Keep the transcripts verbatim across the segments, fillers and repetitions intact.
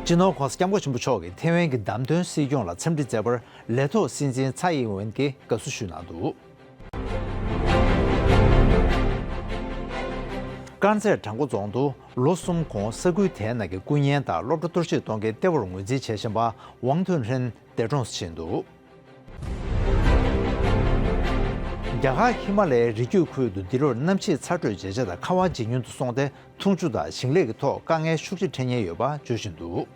སྤྱི་ནོར་༧གོང་ས་༧སྐྱབས་མགོན་ཆེན་པོ་མཆོག་གིས་ཐེ་ཝན་གྱི་བདམས་ཐོན་སྲིད་སྐྱོང་ལ་འཚམས་འདྲི་མཛད་པར་ལས་ཐོག་སྲིད་འཛིན་ཚའེ་ཨིན་ཝེན་གྱིས་དགའ་བསུ་ཞུས་གནང་འདུག་དཀར་མཛེས་བྲག་འགོ་རྫོང་དུ་ལོ་གསུམ་གོང་ས་ཁུལ་དེའི་ནང་གི་སྐུ་ཉལ་དང་སློབ་གྲྭ་གཏོར་བཤིག་གཏོང་མཁན་ལྟེ་བར་ངོས་འཛིན་བྱེད་བཞིན་པ་ཝང་ཐོན་ཧྲེན་འདས་གྲོངས་སུ་ཕྱིན་འདུག་རྒྱ་གར་ཧི་མ་ལ་ཡའི་རི་རྒྱུད་ཁུལ་དུ་འདི་ལོར་གནམ་གཤིས་ཚ་དྲོད་ཇེ་ཆེ་དང་ཁ་བ་ཇེ་ཉུང་དུ་སོང་སྟེ། འཐུང་ཆུ་དང་ཞིང་ལས་ཀྱི་ཐོག་དཀའ་ངལ་ཤུགས་ཆེ་འཕྲད་ཉེན་ཡོད་པ་བརྗོད་བཞིན་འདུག་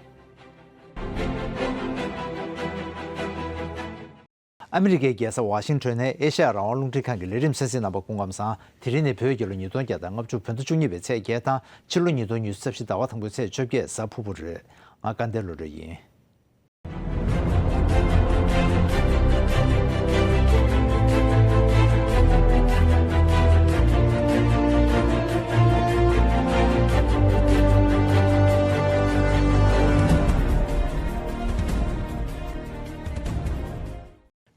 ཨ་མི་རི་ཀའི་རྒྱལ་ས་ཝ་ཤིང་ཊོན་ནས་ཨེ་ཤ་ཡ་རང་དབང་རླུང་འཕྲིན་ཁང་གི་ལས་རིམ་གསན་གཟིགས་གནང་བར་སྐུ་ཁམས་བཟང་། དེ་རིང་ནི་བོད་རྒྱལ་ལོ་ཉིས་སྟོང་བརྒྱ་དང་ལྔ་བཅུ་བོད་ཟླ་བཅུ་གཉིས་པའི་ཚེས་བརྒྱད་དང་ཕྱི་ལོ་ཉིས་སྟོང་ཉི་ཤུ་རྩ་བཞི་ཟླ་བ་དང་པོའི་ཚེས་བཅོ་བརྒྱད་གཟའ་ཕུར་བུ་རེད། ང་སྐལ་ལྡན་བློ་གྲོས་ཡིན།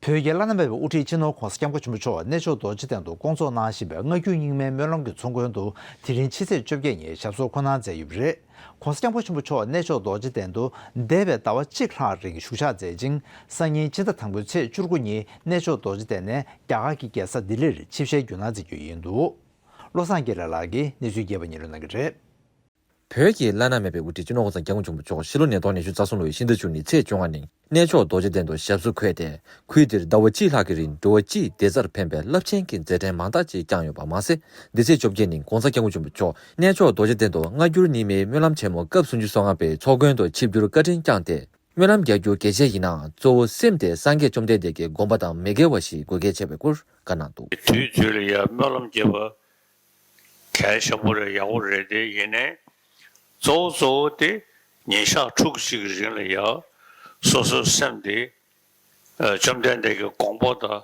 བོད་ཀྱི་བླ་ན་མེད་པའི་དབུ་ཁྲིད་སྤྱི་ནོར་༧གོང་ས་༧སྐྱབས་མགོན་ཆེན་པོ་མཆོག་གནས་མཆོག་རྡོ་རྗེ་གདན་དུ་སྐོང་ཚོགས་གནང་བཞིན་པའི་སྔ་འགྱུར་རྙིང་མའི་སྨོན་ལམ་གྱི་ཚོགས་མགོན་དུ་དེ་རིང་ཕྱི་ཚེས་བཅོ་བརྒྱད་ཉིན་ཞབས་སོར་འཁོད་གནང་མཛད་ཡོད་པ་རེད། ༧གོང་ས་༧སྐྱབས་མགོན་ཆེན་པོ་མཆོག་གནས་མཆོག་རྡོ་རྗེ་གདན་དུ་འདས་པའི་ཟླ་བ་གཅིག་ལྷག་རིང་བཞུགས་ཞག་མཛད་ཅིང་། སང་ཉིན་ཕྱི་ཟླ་དང་པོའི་ཚེས་བཅུ་དགུ་ཉིན་གནས་མཆོག་རྡོ་རྗེ་གདན་ནས་རྒྱ་གར་གྱི་རྒྱལ་ས་ལྡི་ལིར་ཆིབས་ཞལ་བསྒྱུར་གནང་མཛད་རྒྱུ་ཡིན་འདུག་བློ་བཟང་དགེ་ལེགས་ལགས་ཀྱིས་གནས་ཚུལ་རྒྱས་པ་སྙན་སྒྲོན་གནང་གི་རེད། བོད་ཀྱི་བླ་ན་མེད་པའི་དབུ་ཁྲིད་སྤྱི་ནོར་༧གོང་ས་༧སྐྱབས་མགོན་ཆེན་པོ་མཆོག་ཕྱི་ལོ་ཉིས་སྟོང་ཉི་ཤུ་རྩ་གསུམ་ལོའི་ཕྱི་ཟླ་བཅུ་གཉིས་ཚེས་བཅོ་ལྔ་ཉིན་གནས་མཆོག་རྡོ་རྗེ་གདན་དུ་ཞབས་སོར་འཁོད་དེ། ཁུལ་འདིར་ཟླ་བ་གཅིག་ལྷག་གི་རིང་འགྲོ་བ་སྤྱིའི་བདེ་རྩར་ཕན་པའི་རླབས་ཆེན་གྱི་མཛད་འཕྲིན་མང་དག་ཅིག་བསྐྱངས་ཡོད་པ་མ་ཟད། འདི་ཚེས་བཅོ་བརྒྱད་ཉིན་༧གོང་ས་༧སྐྱབས་མགོན་ཆེན་པོ་མཆོག་གནས་མཆོག་རྡོ་རྗེ་གདན་དུ་སྔ་འགྱུར་རྙིང་མའི་སྨོན་ལམ་ཆེན་མོ་སྐབས་སུམ་ཅུ་སོ་ལྔ་པའི་ཚོགས་མགོན་དུ་ཆིབས་བསྒྱུར་བཀའ་དྲིན་བསྐྱངས་ཏེ། སྨོན་ལམ་རྒྱག་རྒྱུ་གལ་ཆེ་ཡིན་ནའང་གཙོ་བོ་སེམས་དེ་སངས་རྒྱས་བཅོམ་ལྡན་འདས་ཀྱི་དགོངས་པ་དང་མི་འགལ་བ་ཞིག་དགོས་གལ་ཆེ་བའི་སྐོར་བཀའ་གནང་འདུག་དུས་ཚོད་ལ་ཡང་སྨོན་ལམ་རྒྱག་པ་གལ་ཆེན་པོ་རེད། ཡག་པོ་རེད། དེ་ཡིན་ནའི་གཙོ་བོ་གཙོ་བོ་དེ་ཉིན་ཞག་ཕྲུགས་གཅིག་གི་རིང་ལ་ཡང་སོ་སོའི་སེམས་དེ་བཅོམ་ལྡན་འདས་ཀྱི་དགོངས་པ་དང་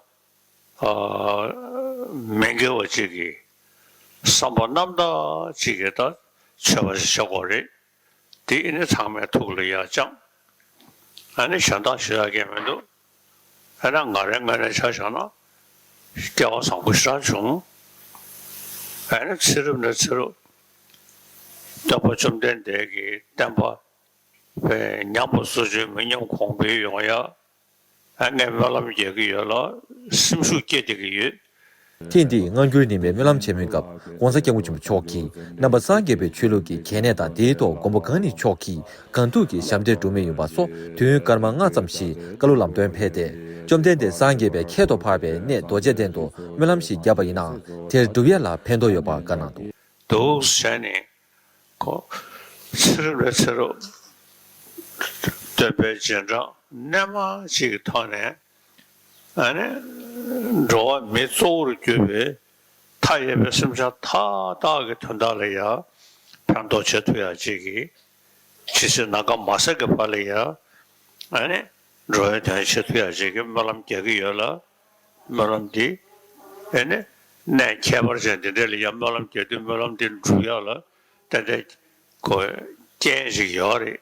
མི་འགལ་བ་ཅིག་གི་བསམ་པ་རྣམ་དག་ཅིག་གི་ད་མཆོད་པ་ཞིག་བྱེད་དགོས་རེད། དེ་ཨེ་ནི་ཚང་མའི་ཐུགས་ལ་ཡར་བཅངས། ཨ་ནི་གཞན་དག་ཞུ་ཡག་གི་མི་འདུག་ཨ་ནི་ང་རའི་ངོས་ནས་ཆ་བཞག་ན་སྐལ་བ་བཟང་པོ་ཞེ་དྲག་བྱུང་། ཨ་ནི་ཚེ་རབས་ནས་ཚེ་རབས་སྟོན་པ་བཅོམ་ལྡན་འདས་ཀྱི་བསྟན་པ་ཉམས་པ་སོར་ཆུད་མི་ཉམས་གོང་འཕེལ་ཡོང་ཡག་ཨ་ངས་སྨོན་ལམ་རྒྱག་གི་ཡོད་ལ་སེམས་ཤུགས་སྐྱེད་བསྡད་ཀྱི་ཡོད། ཐེངས་འདིའི་སྔ་འགྱུར་རྙིང་མའི་སྨོན་ལམ་ཆེན་མོའི་སྐབས་༧གོང་ས་༧སྐྱབས་མགོན་ཆེན་པོ་མཆོག་གིས་རྣམ་པ་སངས་རྒྱས་པའི་ཆོས་ལུགས་ཀྱི་གལ་གནད་དང་དེའི་ཐོག་མགོན་པོ་གང་ཉིད་མཆོག་གིས་གང་ཐུབ་ཀྱིས་ཞབས་འདེགས་སྒྲུབ་མུས་ཡིན་པ་སོགས་དུས་ཡུན་སྐར་མ་ལྔ་ཙམ་ཞིག་བཀའ་སློབ་ལམ་སྟོན་ཕེབས་ཏེ། བཅོམ་ལྡན་འདས་སངས་རྒྱས་པའི་ཁྱད་དུ་འཕགས་པའི་གནས་རྡོ་རྗེ་གདན་དུ་སྨོན་ལམ་ཞིག་བརྒྱབ་པ་ཡིན་ནའང་དེར་སྒྲུབ་ཡ་ལ་ཕན་ཐོགས་ཡོད་པ་བཀའ་གནང་འདུག་འདུག་བྱས་ནས་ཁོ་ཚེ་རབས་ནས་ཚེ་རབས་སྟོན་པའི་རྗེས་འབྲང་རྣལ་མ་ཅིག་གི་ཐོག་ནས་ཨ་ནི་འགྲོ་བ་མི་གཙོ་བོར་གྱུར་པའི་མཐའ་ཡས་པའི་སེམས་ཅན་མཐའ་དག་གི་དོན་དག་ལ་ཡང་ཕན་ཐོགས་བྱེད་ཐུབ་ཡག་ཅིག་གི་ཇི་སྲིད་ནམ་མཁའ་མ་ཟད་ཀྱི་བར་ལ་ཡང་ཨ་ནི་འགྲོ་བའི་དོན་བྱེད་ཐུབ་ཡག་ཅིག་གི་སྨོན་ལམ་རྒྱག་གི་ཡོད་ལ། སྨོན་ལམ་འདི་ཨེ་ནི་གནས་ཁྱད་པར་ཅན་འདི་འདྲ་ལ་ཡང་སྨོན་ལམ་རྒྱག་དུས་སྨོན་ལམ་འདི་འགྲུབ་ཡག་ལ་ཏན་ཏན་གོ་རྐྱེན་ཞིག་ཡོད་རེད།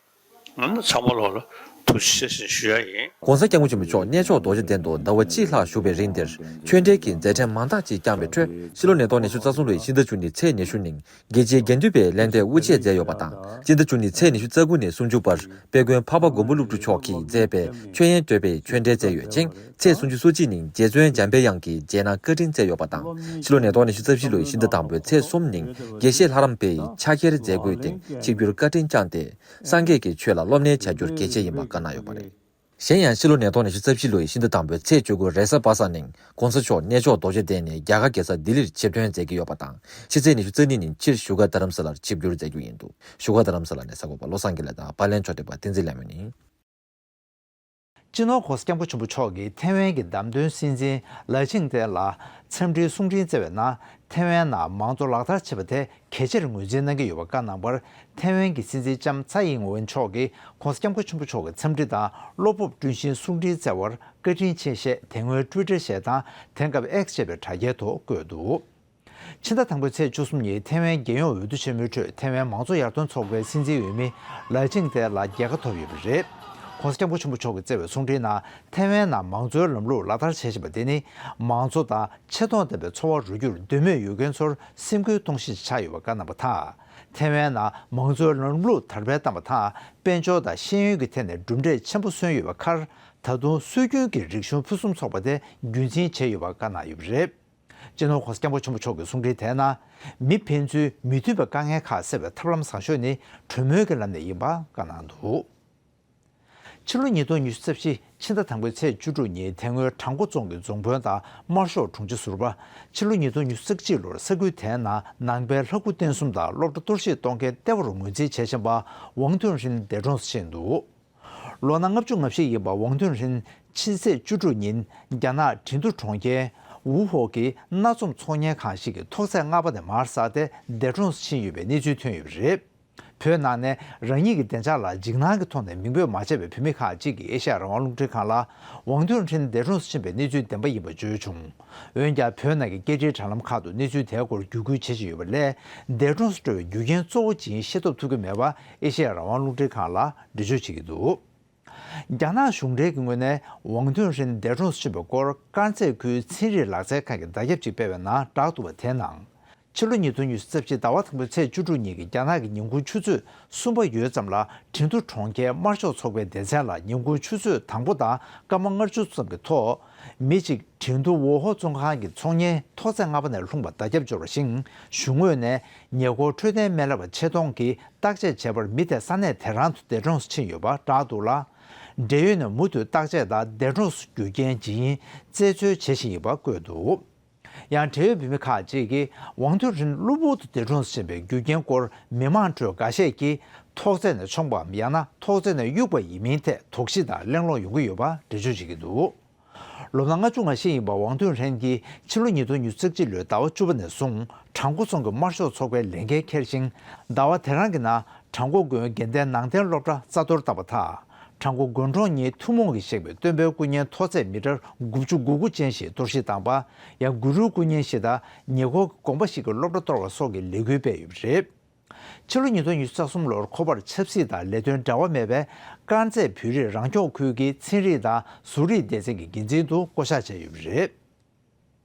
ཨ་ནི་ཚང་མ་ལོག་ལ་ཐུགས་རྗེ་ཆེ་ཞེས་ཞུ་ཡག་ཡིན། ༸གོང་ས་༸སྐྱབས་མགོན་ཆེན་པོ་མཆོག་གནས་མཆོག་རྡོ་རྗེ་གདན་དུ་ཟླ་བ་གཅིག་ལྷག་བཞུགས་པའི་རིང་འདིར་ཆོས་འབྲེལ་གྱི་མཛད་འཕྲིན་མང་དག་ཅིག་བསྐྱངས་པའི་ཁྲོད་ཕྱི་ལོ་ཉིས་སྟོང་ཉི་ཤུ་རྩ་གསུམ་ལོའི་ཕྱི་ཟླ་བཅུ་གཉིས་ཚེས་ཉི་ཤུ་ཉིན་རྒྱལ་སྤྱིའི་དགེ་འདུན་པའི་གླེང་སྟེགས་དབུ་འབྱེད་མཛད་ཡོད་པ་དང་། སྤྱི་ཟླ་བཅུ་གཉིས་ཚེས་ཉི་ཤུ་རྩ་དགུ་ནས་སུམ་ཅུ་བར་དཔལ་མགོན་འཕགས་པ་མགོན་པོ་ཀླུ་སྒྲུབ་མཆོག་གིས་མཛད་པའི་ཆོས་དབྱིངས་བསྟོད་པའི་ཆོས་འབྲེལ་མཛད་ཡོད་ཅིང་། ཚེས་སུམ་ཅུ་སོ་གཅིག་ཉིན་རྗེ་བཙུན་འཇམ་དཔལ་དབྱངས་ཀྱིས་རྗེས་གནང་བཀའ་དྲིན་སྩལ་ཡོད་པ་དང་། ཕྱི་ལོ་ཉིས་སྟོང་ཉི་ཤུ་རྩ་བཞི་ལོའི་ཕྱི་ཟླ་དང་པོའི་ཚེས་གསུམ་ཉིན་དགེ་བཤེས་ལྷ་རམས་པའི་ཕྱག་འཁྱེར་མཛད་དགོས་སྟེང་ཆིབས་བསྒྱུར་བཀའ་དྲིན་བསྐྱངས་ཏེ། སངས་རྒྱས་ཀྱི་ཆོས་ལ་སློབ་གཉེར་བྱ་རྒྱུར་གལ་ཆེ་ཡིན་པ་བཀའ་གནང་ཡོད་པ་རེད། གཞན་ཡང་ཕྱི་ལོ་ཉིས་སྟོང་ཉི་ཤུ་རྩ་བཞི་ལོའི་ཕྱི་ཟླ་དང་པོའི་ཚེས་བཅུ་དགུ་རེས་གཟའ་པ་སངས་ཉིན་༸གོང་ས་མཆོག་གནས་མཆོག་རྡོ་རྗེ་གདན་ནས་རྒྱ་གར་རྒྱལ་ས་ལྡི་ལིར་ཆིབས་ཐོན་མཛད་ཀྱི་ཡོད་པ་དང་། ཕྱི་ཚེས་ཉི་ཤུ་རྩ་གཉིས་ཉིན་ཕྱིར་བཞུགས་སྒར་རྡ་རམ་ས་ལར་ཆིབས་བསྒྱུར་མཛད་རྒྱུ་ཡིན་འདུག་བཞུགས་སྒར་རྡ་རམ་ས་ལ་ནས་གསར་འགོད་པ་བློ་བཟང་དགེ་ལེགས་དང་པར་ལེན་ཕྱོགས་བསྒྲིགས་པ་བསྟན་འཛིན་ལས་མོན་ཡིན། སྤྱི་ནོར་༸གོང་ས་༸སྐྱབས་མགོན་ཆེན་པོ་མཆོག་གིས་ཐེ་ཝན་གྱི་བདམས་ཐོན་སྲིད་འཛིན་ལའེ་ཆིང་ཏེ་ལ་འཚམས་འདྲིའི་གསུང་འཕྲིན་བསྩལ་བའི་ནང་། ཐེ་ཝན་ནང་མང་གཙོ་ལག་བསྟར་བྱེད་པ་དེ་གལ་ཆེར་ངོས་འཛིན་གནང་གི་ཡོད་པ་བཀའ་གནང་བར། ཐེ་ཝན་གྱི་སྲིད་འཛིན་ལྕམ་ཚའེ་ཨིང་ཝེན་མཆོག་གིས་༸གོང་ས་༸སྐྱབས་མགོན་ཆེན་པོ་མཆོག་གི་འཚམས་འདྲི་དང་བློ་སྤོབས་བསྐྲུན་བཞིན་གསུང་འཕྲིན་བསྩལ་བར་བཀའ་དྲིན་ཆེ་ཞེས་དེ་སྔོན་ཊུའི་ཊར་ཞེས་དང་དེང་སྐབས་ཨེགསི་ཅེས་པའི་དྲ་རྒྱའི་ཐོག་བཀོད་འདུག་ཕྱི་ཟླ་དང་པོའི་ཚེས་བཅུ་གསུམ་ཉིན་ཐེ་ཝན་རྒྱལ་ཡོངས་འོས་བསྡུ་ཆེན་མོའི་ཁྲོད་ཐེ་ཝན་མང་གཙོ་ཡར་ཐོན་ཚོགས་པའི་སྲིད་འཛིན་འོས་མི་ལའེ་ཆིང་ཏེ་ལགས་རྒྱལ་ཁ་ཐོབ་ཡོད་པ་རེད། ༸གོང་ས་༸སྐྱབས་མགོན་ཆེན་པོ་མཆོག་གིས་བསྩལ་བའི་གསུང་འཕྲིན་ནང་ཐེ་ཝན་ནང་མང་གཙོའི་ལམ་ལུགས་ལག་བསྟར་བྱེད་བཞིན་པ་དེ་ནི་མང་གཙོ་དང་ཆེ་མཐོང་ལྡན་པའི་འཚོ་བ་རོལ་རྒྱུར་འདོད་མོས་ཡོད་མཁན་ཚོར་སེམས་འགུལ་གཏོང་གཞི་ཆགས་ཡོད་པ་བཀའ་གནང་བ་དང་ ཐའེ་ཝན་ནང་མང་གཙོའི་ལམ་ལུགས་དར་སྤེལ་བཏང་བ་དང་། དཔལ་འབྱོར་དང་ཤེས་ཡོན་གྱི་ཐད་ནས་གྲུབ་འབྲས་ཆེན་པོ་སོན་ཡོད་པའི་ཁར། ད་དུང་སྲོལ་རྒྱུན་གྱི་རིག་གཞུང་ཕུན་སུམ་ཚོགས་པ་དེ་རྒྱུན་འཛིན་བྱས་ཡོད་པ་བཀའ་གནང་ཡོད་པ་རེད། སྤྱི་ནོར་༸གོང་ས་༸སྐྱབས་མགོན་ཆེན་པོ་མཆོག་གི་གསུང་འཕྲིན་དེའི་ནང་། མི་ཕན་ཚུན་མི་མཐུན་པའི་དཀའ་ངལ་ཁག་སེལ་བའི་ཐབས་ལམ་བཟང་ཤོས་ནི་གྲོས་མོལ་གྱི་ལམ་ནས་ཡིན་པ་བཀའ་གནང་འདུག་ཕྱི་ལོ་ཉིས་སྟོང་ཉི་ཤུ་རྩ་བཞི་ཕྱི་ཟླ་དང་པོའི་ཚེས་བཅུ་དྲུག་ཉིན། དེ་སྔོན་བྲག་འགོ་རྫོང་གི་རྫོང་དཔོན་དང་དམར་ཤོག་དྲུང་ཆེ་ཟུར་པ། ཕྱི་ལོ་ཉིས་སྟོང་ཉི་ཤུ་རྩ་གཅིག་ལོར་ས་ཁུལ་དེའི་ནང་ནང་པའི་ལྷ་སྐུ་རྟེན་གསུམ་དང་སློབ་གྲྭ་གཏོར་བཤིག་གཏོང་མཁན་ལྟེ་བ་རུ་ངོས་འཛིན་བྱེད་བཞིན་པ་ཝང་ཐུན་ཧྲིན་འདས་གྲོངས་སུ་ཕྱིན་འདུག་ལོ་ན་ལྔ་བཅུ་ང་བཞི་ཡིན་པ་ཝང་ཐུན་ཧྲིན་ཕྱི་ཚེས་བཅུ་དྲུག་ཉིན་རྒྱ་ནག་ཁྲིན་ཏུ་གྲོང་ཁྱེར་ཝུ་ཧོ་གི་སྣ་འཛོམས་ཚོང་གཉེར་ཁང་ཞིག་གི་ཐོག་བརྩེགས་ལྔ་པ་ནས་མར་ཟགས་ཏེ་འདས་གྲོངས་སུ་ཕྱིན་ཡོད་པའི་གནས་ཚུལ་ཐོན་ཡོད་པ་རེད། བོད་ནང་ནས་རང་ཉིད་ཀྱི་བདེ་འཇགས་ལ་འཇིགས་སྣང་གི་ཐོག་ནས་མིང་འབོད་མ་བྱས་པའི་བོད་མི་ཁག་ཅིག་གིས་ཨེ་ཤ་ཡ་རང་དབང་རླུང་འཕྲིན་ཁང་ལ། ཝང་ཐུན་ཧྲིན་འདས་གྲོངས་སུ་ཕྱིན་པའི་གནས་ཚུལ་བདེན་པ་ཡིན་པ་བརྗོད་བྱུང་། འོན་ཀྱང་། བོད་ནང་གི་སྐད་འཕྲིན་དྲ་ལམ་ཁག་ཏུ་གནས་ཚུལ་དེའི་སྐོར་བརྒྱུད་སྐུལ་བྱེད་བཞིན་ཡོད་པ་ལས། འདས་གྲོངས་སུ་འགྲོ་བའི་རྒྱུ་རྐྱེན་གཙོ་བོ་ཅི་ཡིན་ཤེས་རྟོགས་ཐུབ་ཀྱི་མེད་པ། ཨེ་ཤེ་ཡ་རང་དབང་རླུང་འཕྲིན་ཁང་ལ་འགྲེལ་བརྗོད་བྱེད་ཀྱི་འདུག་རྒྱ་ནག་གཞུང་འབྲེལ་གྱི་ངོས་ནས་ཝང་ཐུན་ཧྲིན་འདས་གྲོངས་སུ་ཕྱིན་པའི་སྐོར། དཀར་མཛེས་ཁུལ་ཚན་རིག་ལག་རྩལ་ཁང་གིས་བརྡ་ཁྱབ་ཅིག་སྤེལ་བའི་ནང་བསྒྲགས་འདུག་པ་དེའི་ནང་། ཕྱི་ལོ་ཉིས་སྟོང་ཉི་ཤུ་རྩ་བཞི་ཟླ་བ་དང་པོའི་ཚེས་བཅུ་དྲུག་ཉིན་གྱི་རྒྱ་ནག་གི་ཉིན་གུང་ཆུ་ཚོད་གསུམ་པ་ཡོལ་ཙམ་ལ། ཁྲིན་ཏུ་གྲོང་ཁྱེར་དམར་ཤོག་ཚོགས་པའི་སྡེ་ཚན་ལ་ཉིན་གུང་ཆུ་ཚོད་དང་པོ་དང་སྐར་མ་ལྔ་བཅུ་ཙམ་གྱི་ཐོག་མི་གཅིག་ཁྲིན་ཏུ་ཝོ་ཧོ་བཙོན་ཁང་གི་ཚོང་གཉེར་ཐོག་བརྩེགས་ལྔ་པ་ནས་ལྷུང་བ་བརྡ་ཁྱབ་འབྱོར་བ་བཞིན། གཞུང་ངོས་ནས་ཉེ་འཁོར་འཕྲོད་བསྟེན་སྨན་བསླབ་པ་ཆེད་གཏོང་གིས་བརྟག་དཔྱད་བྱས་པར། མི་དེ་ས་གནས་དེ་རང་དུ་འདས་གྲོངས་སུ་ཕྱིན་ཡོད་པ་བསྒྲགས་འདུག་ལ། འབྲེལ་ཡོད་ནས་མུ་མཐུད་བརྟག་དཔྱད་དང་འདས་གྲོངས་སུ་རྒྱུ་རྐྱེན་ཇི་ཡིན་རྩད་འཚོལ་བྱེད་བཞིན་ཡོད་པ་བཀོད་འདུག་ཡང་། འབྲེལ་ཡོད་བོད་མི་ཁག་ཅིག་གིས་ཝང་ཐུན་ཧྲིན་གློ་བུར་དུ་འདས་གྲོངས་སུ་ཕྱིན་པའི་རྒྱུ་རྐྱེན་སྐོར། མི་མང་ཁྲོད་འགའ་ཤས་ཀྱིས་ཐོག་བརྩེགས་ནས་མཆོངས་པའམ། ཡང་ན་ཐོག་བརྩེགས་ནས་གཡུགས་པ་ཡིན་མིན་ཐད་དོགས་གཞི་དང་གླེང་སློང་ཡོང་གི་ཡོད་པ་འགྲེལ་བརྗོད་བྱེད་ཀྱི་འདུག་ལོ་ན་ལྔ་བཅུ་ང་བཞི་ཡིན་པ་ཝང་ཐུན་ཧྲན་གྱིས་ཕྱི་ལོ་ཉིས་སྟོང་ཉི་ཤུ་རྩ་གཅིག་ལོའི་ཟླ་བ་བཅུ་པ་ནས་བཟུང་བྲག་འགོ་རྫོང་གི་དམར་ཤོག་ཚོགས་པའི་ལས་འགན་འཁྱེར་ཞིང་། ཟླ་བ་དེ་རང་གི་ནང་བྲག་འགོ་དགོན་དགེ་ལྡན་ནང་བསྟན་སློབ་གྲྭ་རྩ་གཏོར་བཏང་བ་དང་། བྲག་འགོ་དགོན་གྲོང་གཉིས་ཐུན་མོང་གིས་བཞེངས་པའི་སྟོན་པའི་སྐུ་བརྙན་མཐོ་ཚད་མི་ཊར་དགུ་བཅུ་གོ་དགུ་ཅན་ཞིག་གཏོར་བཤིག་བཏང་པ། ཡང་། གུ་རུའི་སྐུ་བརྙན་ཞིག་དང་ཉེ་འཁོར་གྱི་དགོན་པ་ཞིག་གི་སློབ་གྲྭ་གཏོར་བ་སོགས་ཀྱི་ལས་འགུལ་སྤེལ་ཡོད་པ་རེད། ཕྱི་ལོ་ཉིས་སྟོང་ཉི་ཤུ་རྩ་གསུམ་ལོར་ཁོ་པར་ཆབ་སྲིད་དང་ལས་དོན་འབྲེལ་བ་མེད་པའི་དཀར་མཛེས་བོད་རིགས་རང་སྐྱོང་ཁུལ་གྱི་ཚན་རིག་དང་བཟོ་རིག་སྡེ་ཚན་གྱི་འགན་འཛིན་དུ་བསྐོ་གཞག་བྱས་ཡོད་པ་རེད།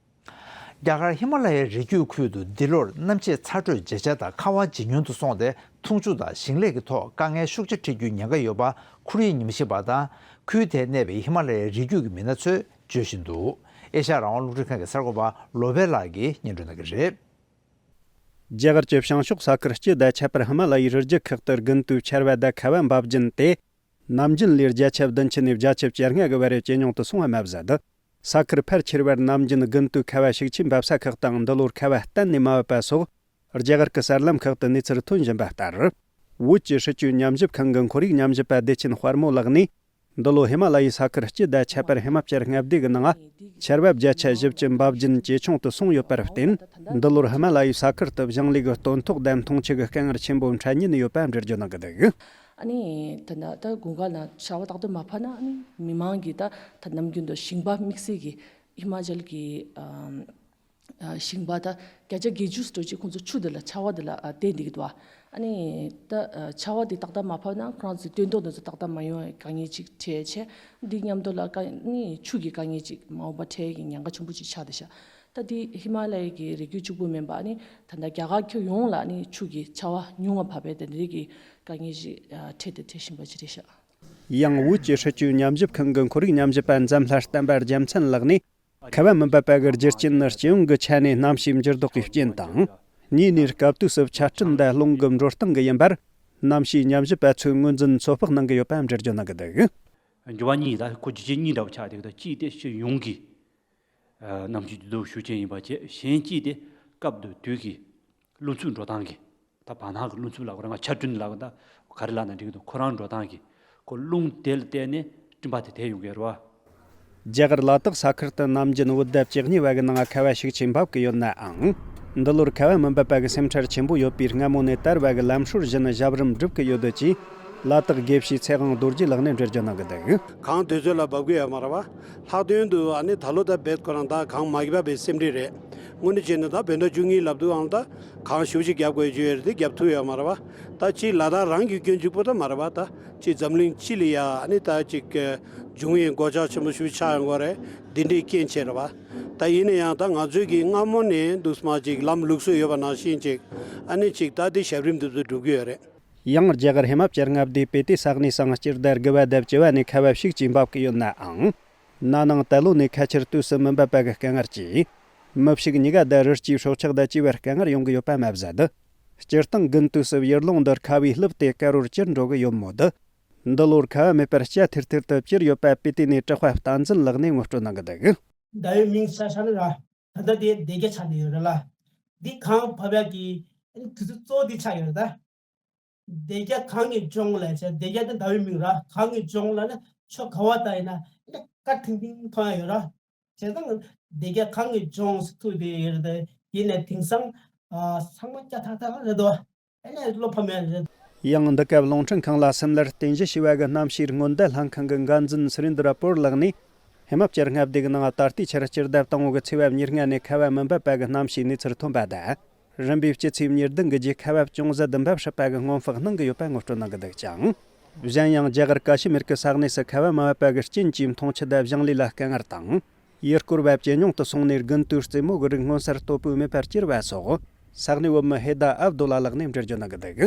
རྒྱ་གར་ཧི་མ་ལ་ཡའི་རི་རྒྱུད་ཁུལ་དུ་འདི་ལོར་གནམ་དཔྱད་ཚ་དྲོད་ཇེ་ཆེ་དང་ཁ་བ་ཇེ་ཉུང་དུ་སོང་སྟེ། འཐུང་ཆུ་དང་ཞིང་ལས་ཀྱི་ཐོག་དཀའ་ངལ་ཤུགས་ཆེ་འཕྲད་རྒྱུའི་ཉེན་ཁ་ཡོད་པ་ཁོར་ཡུག་ཉམས་ཞིབ་པ་དང་ཁུལ་དེར་གནས་པའི་ཧི་མ་ལ་ཡའི་རི་རྒྱུད་ཀྱི་མི་སྣ་ཚོས་བརྗོད་བཞིན་འདུག་ཨེ་ཤ་ཡ་རང་དབང་རླུང་འཕྲིན་ཁང་གི་གསར་འགོད་པ་ལོ་པེ་ལགས་ཀྱིས་སྙན་སྒྲོན་གནང་གི་རེད། རྒྱ་གར་གྱི་བྱང་ཕྱོགས་ས་ཁུལ་སྤྱི་དང་ཁྱད་པར་ཧི་མ་ལ་ཡའི་རི་རྒྱུད་ཁག་ཏུ་དགུན་དུས་ཆར་བ་དང་ཁ་བ་འབབ་རྒྱུན་ཏེ། ནམ་རྒྱུན་ལས་བརྒྱ་ཆ་བདུན་ཅུ་ནས་བརྒྱ་ཆ་བཅོ་ལྔ་གི་བར་ཇེ་ཉུང་དུ་སོང་བ་མ་ཟད། ས་ཁུལ་ཕལ་ཆེ་བར་ནམ་རྒྱུན་དགུན་དུས་ཁ་བ་ཤུགས་ཆེ་འབབ་ས་ཁག་དང་། འདི་ལོར་ཁ་བ་གཏན་ནས་མ་བབས་པ་སོགས། རྒྱ་གར་གྱི་གསར་ལམ་ཁག་ཏུ་གནས་ཚུལ་ཐོན་བཞིན་པ་ལྟར། བོད་ཀྱི་སྲིད་བྱུས་ཉམས་ཞིབ་ཁང་གི་ཁོར་ཡུག་ཉམས་ཞིབ་པ་བདེ་ཆེན་དཔལ་མོ་ལགས་ནས། འདི་ལོ་ཧི་མ་ལ་ཡའི་ས་ཁུལ་སྤྱི་དང་ཁྱད་པར་ཧི་མ་ཅལ་མངའ་སྡེ་གི་ནང་ཆར་བབ་བརྒྱ་ཆ་བཞི་བཅུ་འབབ་རྒྱུན་ཇེ་ཆུང་དུ་སོང་ཡོད་པར་བརྟེན། འདི་ལོར་ཧི་མ་ལ་ཡའི་ས་ཁུལ་དུ་ཞིང་ལས་ཀྱི་སྟོན་ཐོག་དང་འཐུང་ཆུ་གི་དཀའ་ངལ་ཆེན་པོ་འཕྲད་ཉེན་ཡོད་པ་འགྲེལ་བརྗོད་གནང་གི་འདུག་ཨ་ནི་ད་ལྟ་ད་དགུན་ཁ་ལ་ཆར་པ་ཏག་ཏག་མ་བབས་ན། ཨ་ནི་མི་མང་གིས་ད་ད་ནམ་རྒྱུན་དུ་ཞིང་པ་དམིགས་བསལ་གྱིས་ཧི་མ་ཅལ་གྱི་ཨམ། ཨ། ཞིང་པ་ད་བརྒྱ་ཆ་བརྒྱད་ཅུ་ཙམ་ཅིག་ཁོང་ཚོ་ཆུ་འདི་ལ་ཆར་པ་འདི་ལ་ཨ་བརྟེན་བསྡད་ཀྱི་འདུག་ཨ་ནི་ད་ཨ་ཆར་པ་འདི་ཏག་ཏག་མ་བབས་ན་ཁོ་རང་ཚོའི་སྟོན་ཐོག་འདི་ཚོ་ཏག་ཏག་མ་ཡོང་བའི་དཀའ་ངལ་ཅིག་འཕྲད་བྱས། འདི་མཉམ་དུ་ལ་དཀའ་ནི་ཆུ་གི་དཀའ་ངལ་ཅིག་མ་འོངས་པ་འཕྲད་ཀྱི་ཉེན་ཁ་ཆེན་པོ་ཅིག་ཆགས་བསྡད་ཤག་ད་འདི་ཧི་མ་ལ་ཡའི་གི་རི་རྒྱུད་གཅིག་པུ་མིན་པ། ཨ་ནི་ད་ལྟ་རྒྱ་གར་ཁྱོན་ཡོངས་ལ་ཨ་ནི་ཆུ་གི་ཆར་པ་ཉུང་བ་བབས་པའི་དེ་འདྲའི་གི་དཀའ་ངལ་ཅིག་ཨ་འཕྲད་དེ་འཕྲད་བཞིན་པ་ཅིག་རེད་ཤག་ཡང་། བོད་ཀྱི་སྲིད་བྱུས་ཉམས་ཞིབ་ཁང་གི་ཁོར་ཡུག་ཉམས་ཞིབ་པ་འཛམ་ལྷ་བསྟན་པ་རྒྱལ་མཚན་ལགས་ནས། ཁ་བ་མི་འབབ་པ་གི་རྒྱུ་རྐྱེན་ནི་སྤྱི་ཡོངས་ཀྱི་ཆ་ནས་གནམ་གཤིས་འགྱུར་ལྡོག་གི་རྐྱེན་དང་། གཉིས་ནས་སྐབས་དུས་སུ་ཆར་སྤྲིན་དང་རླུང་གི་འགྲོ་སྟངས་ཀྱིས་ཡིན་པར། གནམ་གཤིས་ཉམས་ཞིབ་པ་ཚོས་ངོས་འཛིན་ཚོད་དཔག་གནང་གི་ཡོད་པ་འགྲེལ་བརྗོད་གནང་གི་འདུག་འགྱུར་བ་གཉིས་ད་ཁོ་རྒྱུ་རྐྱེན་གཉིས་འདྲ་བོ་ཆགས་བསྡད་ཀྱི་འདུག་གཅིག་དེ་སྤྱི་ཡོངས་ཀྱི་གནམ་གཤིས་འགྱུར་ལྡོག་ཤུགས་ཆེན་ཡིན་པ་བྱས། གཞན་གཅིག་དེ་སྐབས་དང་དུས་ཀྱི་རླུང་འཚུབ་འགྲོ་སྟངས་ཀྱི། ད་བར་སྣང་གི་རླུང་འཚུབ་ལབ་དགོས་རེད། ང་ཆར་སྤྲིན་ལབ་དགོས། ད་ག་རེ་ལབ་ན་འགྲིག་གི་འདུག་ཁོ་རང་འགྲོ་སྟངས་ཀྱི། ཁོ་རླུང་དེ་ལ་བརྟེན་ནས་སྤྲིན་པ་དེ་དེད་ཡོང་གི་རེད་བ། རྒྱ་གར་ལ་དྭགས་ས་ཁུལ་དུ་ནམ་རྒྱུན་བོད་ཟླ་བཅུ་གཉིས་པ་གི་ནང་ཁ་བ་ཤུགས་ཆེ་འབབ་ཀྱི་ཡོད་ནའང་། འདི་ལོར་ཁ་བ་མི་འབབ་པ་གི་སེམས་ཁྲལ་ཆེན་པོ་ཡོད་པས། སྔ་མོ་ནས་དར་བ་གི་ལམ་སྲོལ་བཞིན་ཞབས་རིམ་སྒྲུབ་ཀྱི་ཡོད་འདུག་ཅེས་ལ་དྭགས་དགེ་བཤེས་ཚེ་དབང་རྡོ་རྗེ་ལགས་ནས་འགྲེལ་བརྗོད་གནང་གི་འདུག་གང་དུས་ཚོད་ལ་འབབ་ཀྱི་ཡོད་མ་རེད་བ། ལྷག་དོན་དུ་ཨ་ནི་ད་ལོ་ད་རྦད་ཁོ་རང་ད་གངས་མ་གི་བབས་པའི་སེམས་ཁྲལ་རེད། དངོས་གནས་བྱས་ན་ད་བོད་ཟླ་བཅུ་གཉིས་ལབ་དུས་ཨང་ད་གངས་ཞེ་པོ་ཅིག་རྒྱབ་དགོས་ཡོད་རེད་དེ་རྒྱབ་ཐུབ་ཡོད་མ་རེད་བ། ད་ཅིག་ལ་དྭགས་རང་གི་སྐྱོན་གཅིག་པོ་ད་མ་རེད་བ། ད་ཅིག་འཛམ་གླིང་སྤྱི་ལ་ཡ་ཨ་ནི་ད་ཅིག་འབྱུང་བའི་གོད་ཆག་ཆེན་པོ་ཞེ་པོ་ཆགས་ཡོང་གི་རེད། འདི་འདྲའི་རྐྱེན་བྱས་རེད་བ། ད་ཡིན་ན་ཡང་ད་ང་ཚོའི་གི་སྔ་མོ་ནས་འདུག་སེ་མ་ཅིག་ལམ་ལུགས་སྲོལ་ཡོད་པ་ནང་བཞིན་ཅིག་ཨ་ནི་ཅིག་ད་དེ་ཞབས་རིམ་འདི་ཚོ་སྒྲུབ་ཀྱི་ཡོད་རེད། ཡང་རྒྱ་གར་ཧི་མ་ཅལ་མངའ་སྡེའི་སྤི་ཏི་ས་གནས་སུའང་སྤྱི་ཟླ་དགུ་པ་དང་བཅུ་བ་ནས་ཁ་བ་ཤུགས་ཀྱིས་འབབ་ཀྱི་ཡོད་ནའང་། ན་ནིང་ད་ལོ་ནས་ཁ་ཆར་དུས་སུ་མི་འབབ་པ་གི་དཀའ་ངལ་གྱིས། མི་ཕྱུགས་གཉིས་ཀ་དང་རི་སྐྱེས་སྲོག་ཆགས་དང་བཅས་པར་དཀའ་ངལ་ཡོང་གི་ཡོད་པ་མ་ཟད། སྤྱིར་བཏང་དགུན་དུས་སུ་ཡུལ་ལུང་འདིར་ཁ་བའི་རླབས་དེ་དཀའ་རུ་གྱུར་འགྲོ་གི་ཡོད་མོད། འདི་ལོར་ཁ་བ་མེད་པར་སྐྱ་ཐིར་ཐིར་དུ་གྱུར་ཡོད་པ་སྤི་ཏི་ནས་གྲགས་པ་བསྟན་འཛིན་ལགས་ནས་ངོ་སྤྲོད་གནང་གི་འདུག་ཟླ་བའི་མིང་ས་ཆ་ནི་ར། ད་ལྟ་དེ་སྡེ་བརྒྱད་ཆགས་ནས་ཡོད་རེད་ལ། འདི་གངས་བབས་ཡག་གི་དུས་ཚོད་གཙོ་བོ་འདི་ཆགས་ཡོད་རེད་ད། སྡེ་བརྒྱད་གངས་ཀྱི་ལྗོངས་ལབ་བྱས། སྡེ་བརྒྱད་དེ་ཟླ་བའི་མིང་ར། གངས་ཀྱི་ལྗོངས་ལབ་ན་ཕྱོགས་ག་བ་ལྟ་ཡིན་ན་ཨ་ནི་དཀར་ཐིང་ཐིང་མཐོང་ཡག་ཡོད་ར། བྱས་ཙང་སྡེ་བརྒྱད་གངས་ཀྱི་ལྗོངས་ཟེར་ཐུག་དེ་ཡོད་རེད་དེ། ཡིན་ནའི་དེང་སང་ཨ་ཚང་མ་སྐྱ་ཐག་ཐག་རེད་དོ། ཨ་ནི་བློ་ཕམ་ཡག་རེད། ཡང་འདི་སྐབས་རླུང་འཕྲིན་ཁང་ལ་སིམ་ལར་རྟེན་གཞི་བྱས་པ་གི་གནམ་གཤིས་སྔོན་བརྡ་ལྷན་ཁང་གི་འགན་འཛིན་སུ་རིན་དྲ་པོར་ལགས་ནས། ཧི་མ་ཅལ་མངའ་སྡེ་གི་ནང་ད་ལྟའི་ཆར་སྤྱི་ཟླ་དང་པོ་གི་ཚེས་པ་ཉེར་ལྔ་ནས་ཁ་བ་མི་འབབ་པ་གི་གནམ་གཤིས་གནས་ཚུལ་ཐོན་པ་དང་། རིམ་པས་སྤྱི་ཚེས་ཉེར་བདུན་གི་རྗེས་ཁ་བ་ཅུང་ཟད་དུ་འབབ་སྲིད་པ་གི་སྔོན་དཔག་གནང་གི་ཡོད་པ་ངོ་སྤྲོད་གནང་གི་འདུག་ཅིང་། གཞན་ཡང་རྒྱ་གར་ཀ་ཤི་མིར་གྱི་ས་གནས་སུ་ཁ་བ་མ་བབས་པ་གི་རྐྱེན་གྱིས་འཐུང་ཆུ་དང་ཞིང་ལས་ལ་དཀའ་ངལ་དང་། ཡུལ་སྐོར་བ་ཇེ་ཉུང་དུ་སོང་ནས་དགུན་དུས་རྩེད་མོ་གི་རིགས་མངོན་གསལ་དོད་པོས་མེད་པར་གྱུར་བ་སོགས་ས་གནས་བོད་མི་ཧེ་དཱ་ཨབ་དུ་ལ་ལགས་ནས་འགྲེལ་བརྗོད་གནང་གི་འདུག་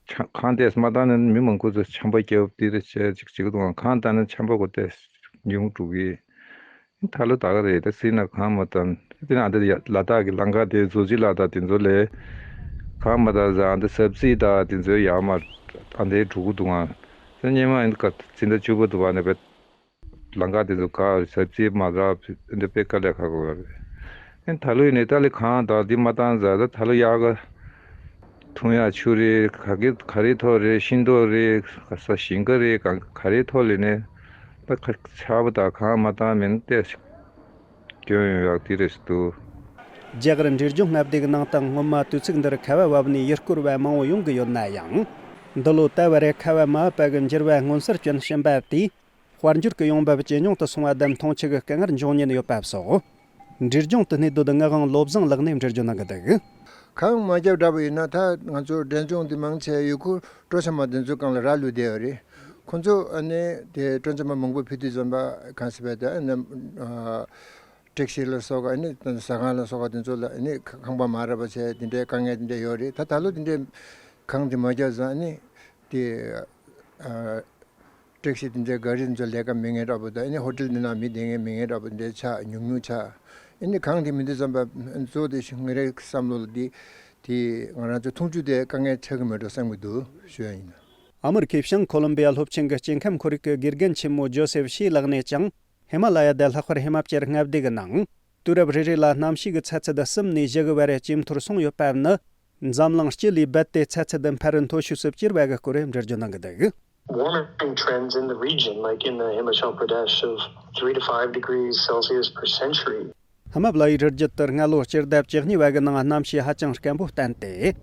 ཆ་གངས་ཏོག་ཙམ་མ་བཏང་ན་མི་མང་པོ་ཚོ་ཆམ་པ་བརྒྱབ་དེ་རེད་བྱས་ཅིག་བྱེད་ཀྱི་འདུག་ཁང་བཏང་ན་ཆམ་པ་གོ་ཏོག་ཙམ་ཉུང་འགྲོ་གི། ད་ལོ་ད་ག་རེད། ད་སྲིད་ན་གངས་མ་བཏང་། དེ་ན་འདི་ལ་དྭགས་ཀྱི་ལམ་ཁ་དེ་རྫོང་ཆུ་ལ་དྭགས་དེ་ཚོ་ལས་གངས་མ་བཏང་ཙང་འདི་ཟབ་རྩིས་དང་དེ་ཚོ་ཡར་མར་ཨ་འདི་འགྲོ་གི་འདུག་ཨ་ད་སྔོན་མ་ཡིན་ཀ་སྤྱི་ཟླ་བཅུ་པ་དུ་བ་ནས་བས། ལམ་ཁ་དེ་ཚོ་ག་ཟབ་རྩིས་མ་རག་འདི་དཔེ་དཀའ་ལས་ཁག་པོ་རེད། ཨེ་ད་ལོ་ཡིན་ནའི་ད་ལོ་གངས་དང་འདི་མ་བཏང་ཙང་ད་ད་ལོ་ཡག་ག་འཐུང་ཡག་ཆུ་རེད། ག་གི་ག་རེ་ཐོག་རེད། ཤིང་ཏོག་རེད། ག་ས་ཞིང་ཁ་རེད། ག་ག་རེ་ཐོག་ལས་ནས་ད་ཆར་པ་དང་གངས་མ་བཏང་མིན་ཏེ་སྐྱོན་ཡོང་ཡག་དེ་རེད་འདུག་རྒྱ་གར་འབྲས་ལྗོངས་མངའ་སྡེ་གི་ནང་དུ་སྔོན་མ་དུས་ཚིགས་འདིར་ཁ་བ་བབས་ནས་ཡུལ་སྐོར་བ་མང་བོ་ཡོང་གི་ཡོད་ན་ཡང་། འདི་ལོ་ད་བར་ཁ་བ་མ་བབས་པ་གི་འགྱུར་བ་མངོན་གསལ་སྐྱོན་བཞིན་པ་དེས། དཔལ་འབྱོར་གྱི་ཡོང་འབབ་ཇེ་ཉུང་དུ་སོང་བ་དང་འཐུང་ཆུ་གི་དཀའ་ངལ་འབྱུང་ཉེན་ཡོད་པ་སོགས། འབྲས་ལྗོངས་དུ་གནས་སྡོད་ངག་དབང་བློ་བཟང་ལགས་ནས་འགྲེལ་བརྗོད་གནང་གི་འདུག་གངས་མ་བརྒྱབ་འདྲ་པོ་ཡིན་ན་ད་ང་ཚོ་འབྲས་ལྗོངས་འདི་མང་ཆེ་ཡུལ་སྐོར་སྤྲོ་འཆམ་མ་དེ་ཚོའི་སྒང་ལ་རག་ལུས་བསྡད་ཡོད་རེད། ཁོང་ཚོ་ཨ་ནི་དེ་སྤྲོ་འཆམ་མ་མང་པོ་ཕུད་དུས་ཙམ་པ་གངས་སི་པའི་དེ་ཨ་ནི་ཨ་ཊེག་སི་ལ་སོགས་ཨ་ནི་ཟ་ཁང་ལ་སོགས་དེ་ཚོ་ལ་ཨ་ནི་ཁང་པ་མ་རག་པ་བྱས་དེ་འདྲའི་དཀའ་ངལ་དེ་འདྲ་ཡོད་རེད། ད་ད་ལོ་དེ་འདྲའི་གངས་དེ་མ་བརྒྱབ་ཙང་ཨ་ནི་དེ་ཨ། ཊེག་སི་དེ་འདྲའི་ག་རི་དེ་ཚོ་ལས་ཀ་མེད་མཁན་འདྲ་པོ་དང་ཨ་ནི་ཧོ་ཊེལ་འདི་ནང་མི་བསྡད་མཁན་མེད་མཁན་འདྲ་པོ་འདྲ་ཆགས་ཉུང་ཉུང་ཆགས། ཨ་ནི་གངས་དེ་མི་འདུག་བསམ་པ་གཙོ་བོ་དེ་ང་རའི་བསམ་བློ་ལ་དེ་དེ་ང་རང་ཚོ་འཐུང་ཆུ་དེ་དཀའ་ངལ་འཕྲད་ཀྱི་མེད་འགྲོ་བསམ་གྱི་འདུག་ཞུ་ཡ་ཡིན། ཨ་མི་རི་ཁའི་བྱང་ཁོ་ལོམ་བི་ཡ་སློབ་ཆེན་གྱི་སྐྱེ་ཁམས་ཁོར་ཡུག་གི་དགེ་རྒན་ཆེན་མོ་ཇོ་སེབ་ཤི་ལགས་ནས་ཀྱང་། ཧི་མ་ལ་ཡ་དང་ལྷག་པར་ཧི་མ་ཅལ་མངའ་སྡེ་གི་ནང་། དུས་རབས་རེ་རེ་ལ་གནམ་གཤིས་ཀྱི་ཚ་ཚད་གསུམ་ནས་བཞི་གི་བར་ཇེ་མཐོར་སོང་ཡོད་པ་ནི། འཛམ་གླིང་སྤྱི་ལས་རྦད་དེ་ཚ་ཚད་འཕར་མཐོ་ཤོས་སུ་གྱུར་བ་གི་སྐོར་འགྲེལ་བརྗོད་གནང་གི་འདུག Warming trends in the region, like in the Himachal Pradesh, of three to five degrees Celsius per century. ཧི་མ་ལ་ཡའི་རི་རྒྱུད་དུ་སྔ་ལོ་སྤྱི་ཟླ་བཅུ་གཉིས་པ་གི་ནང་གནམ་གཤིས་ཧ་ཅང་སྐམ་པོ་བསྟན་ཏེ།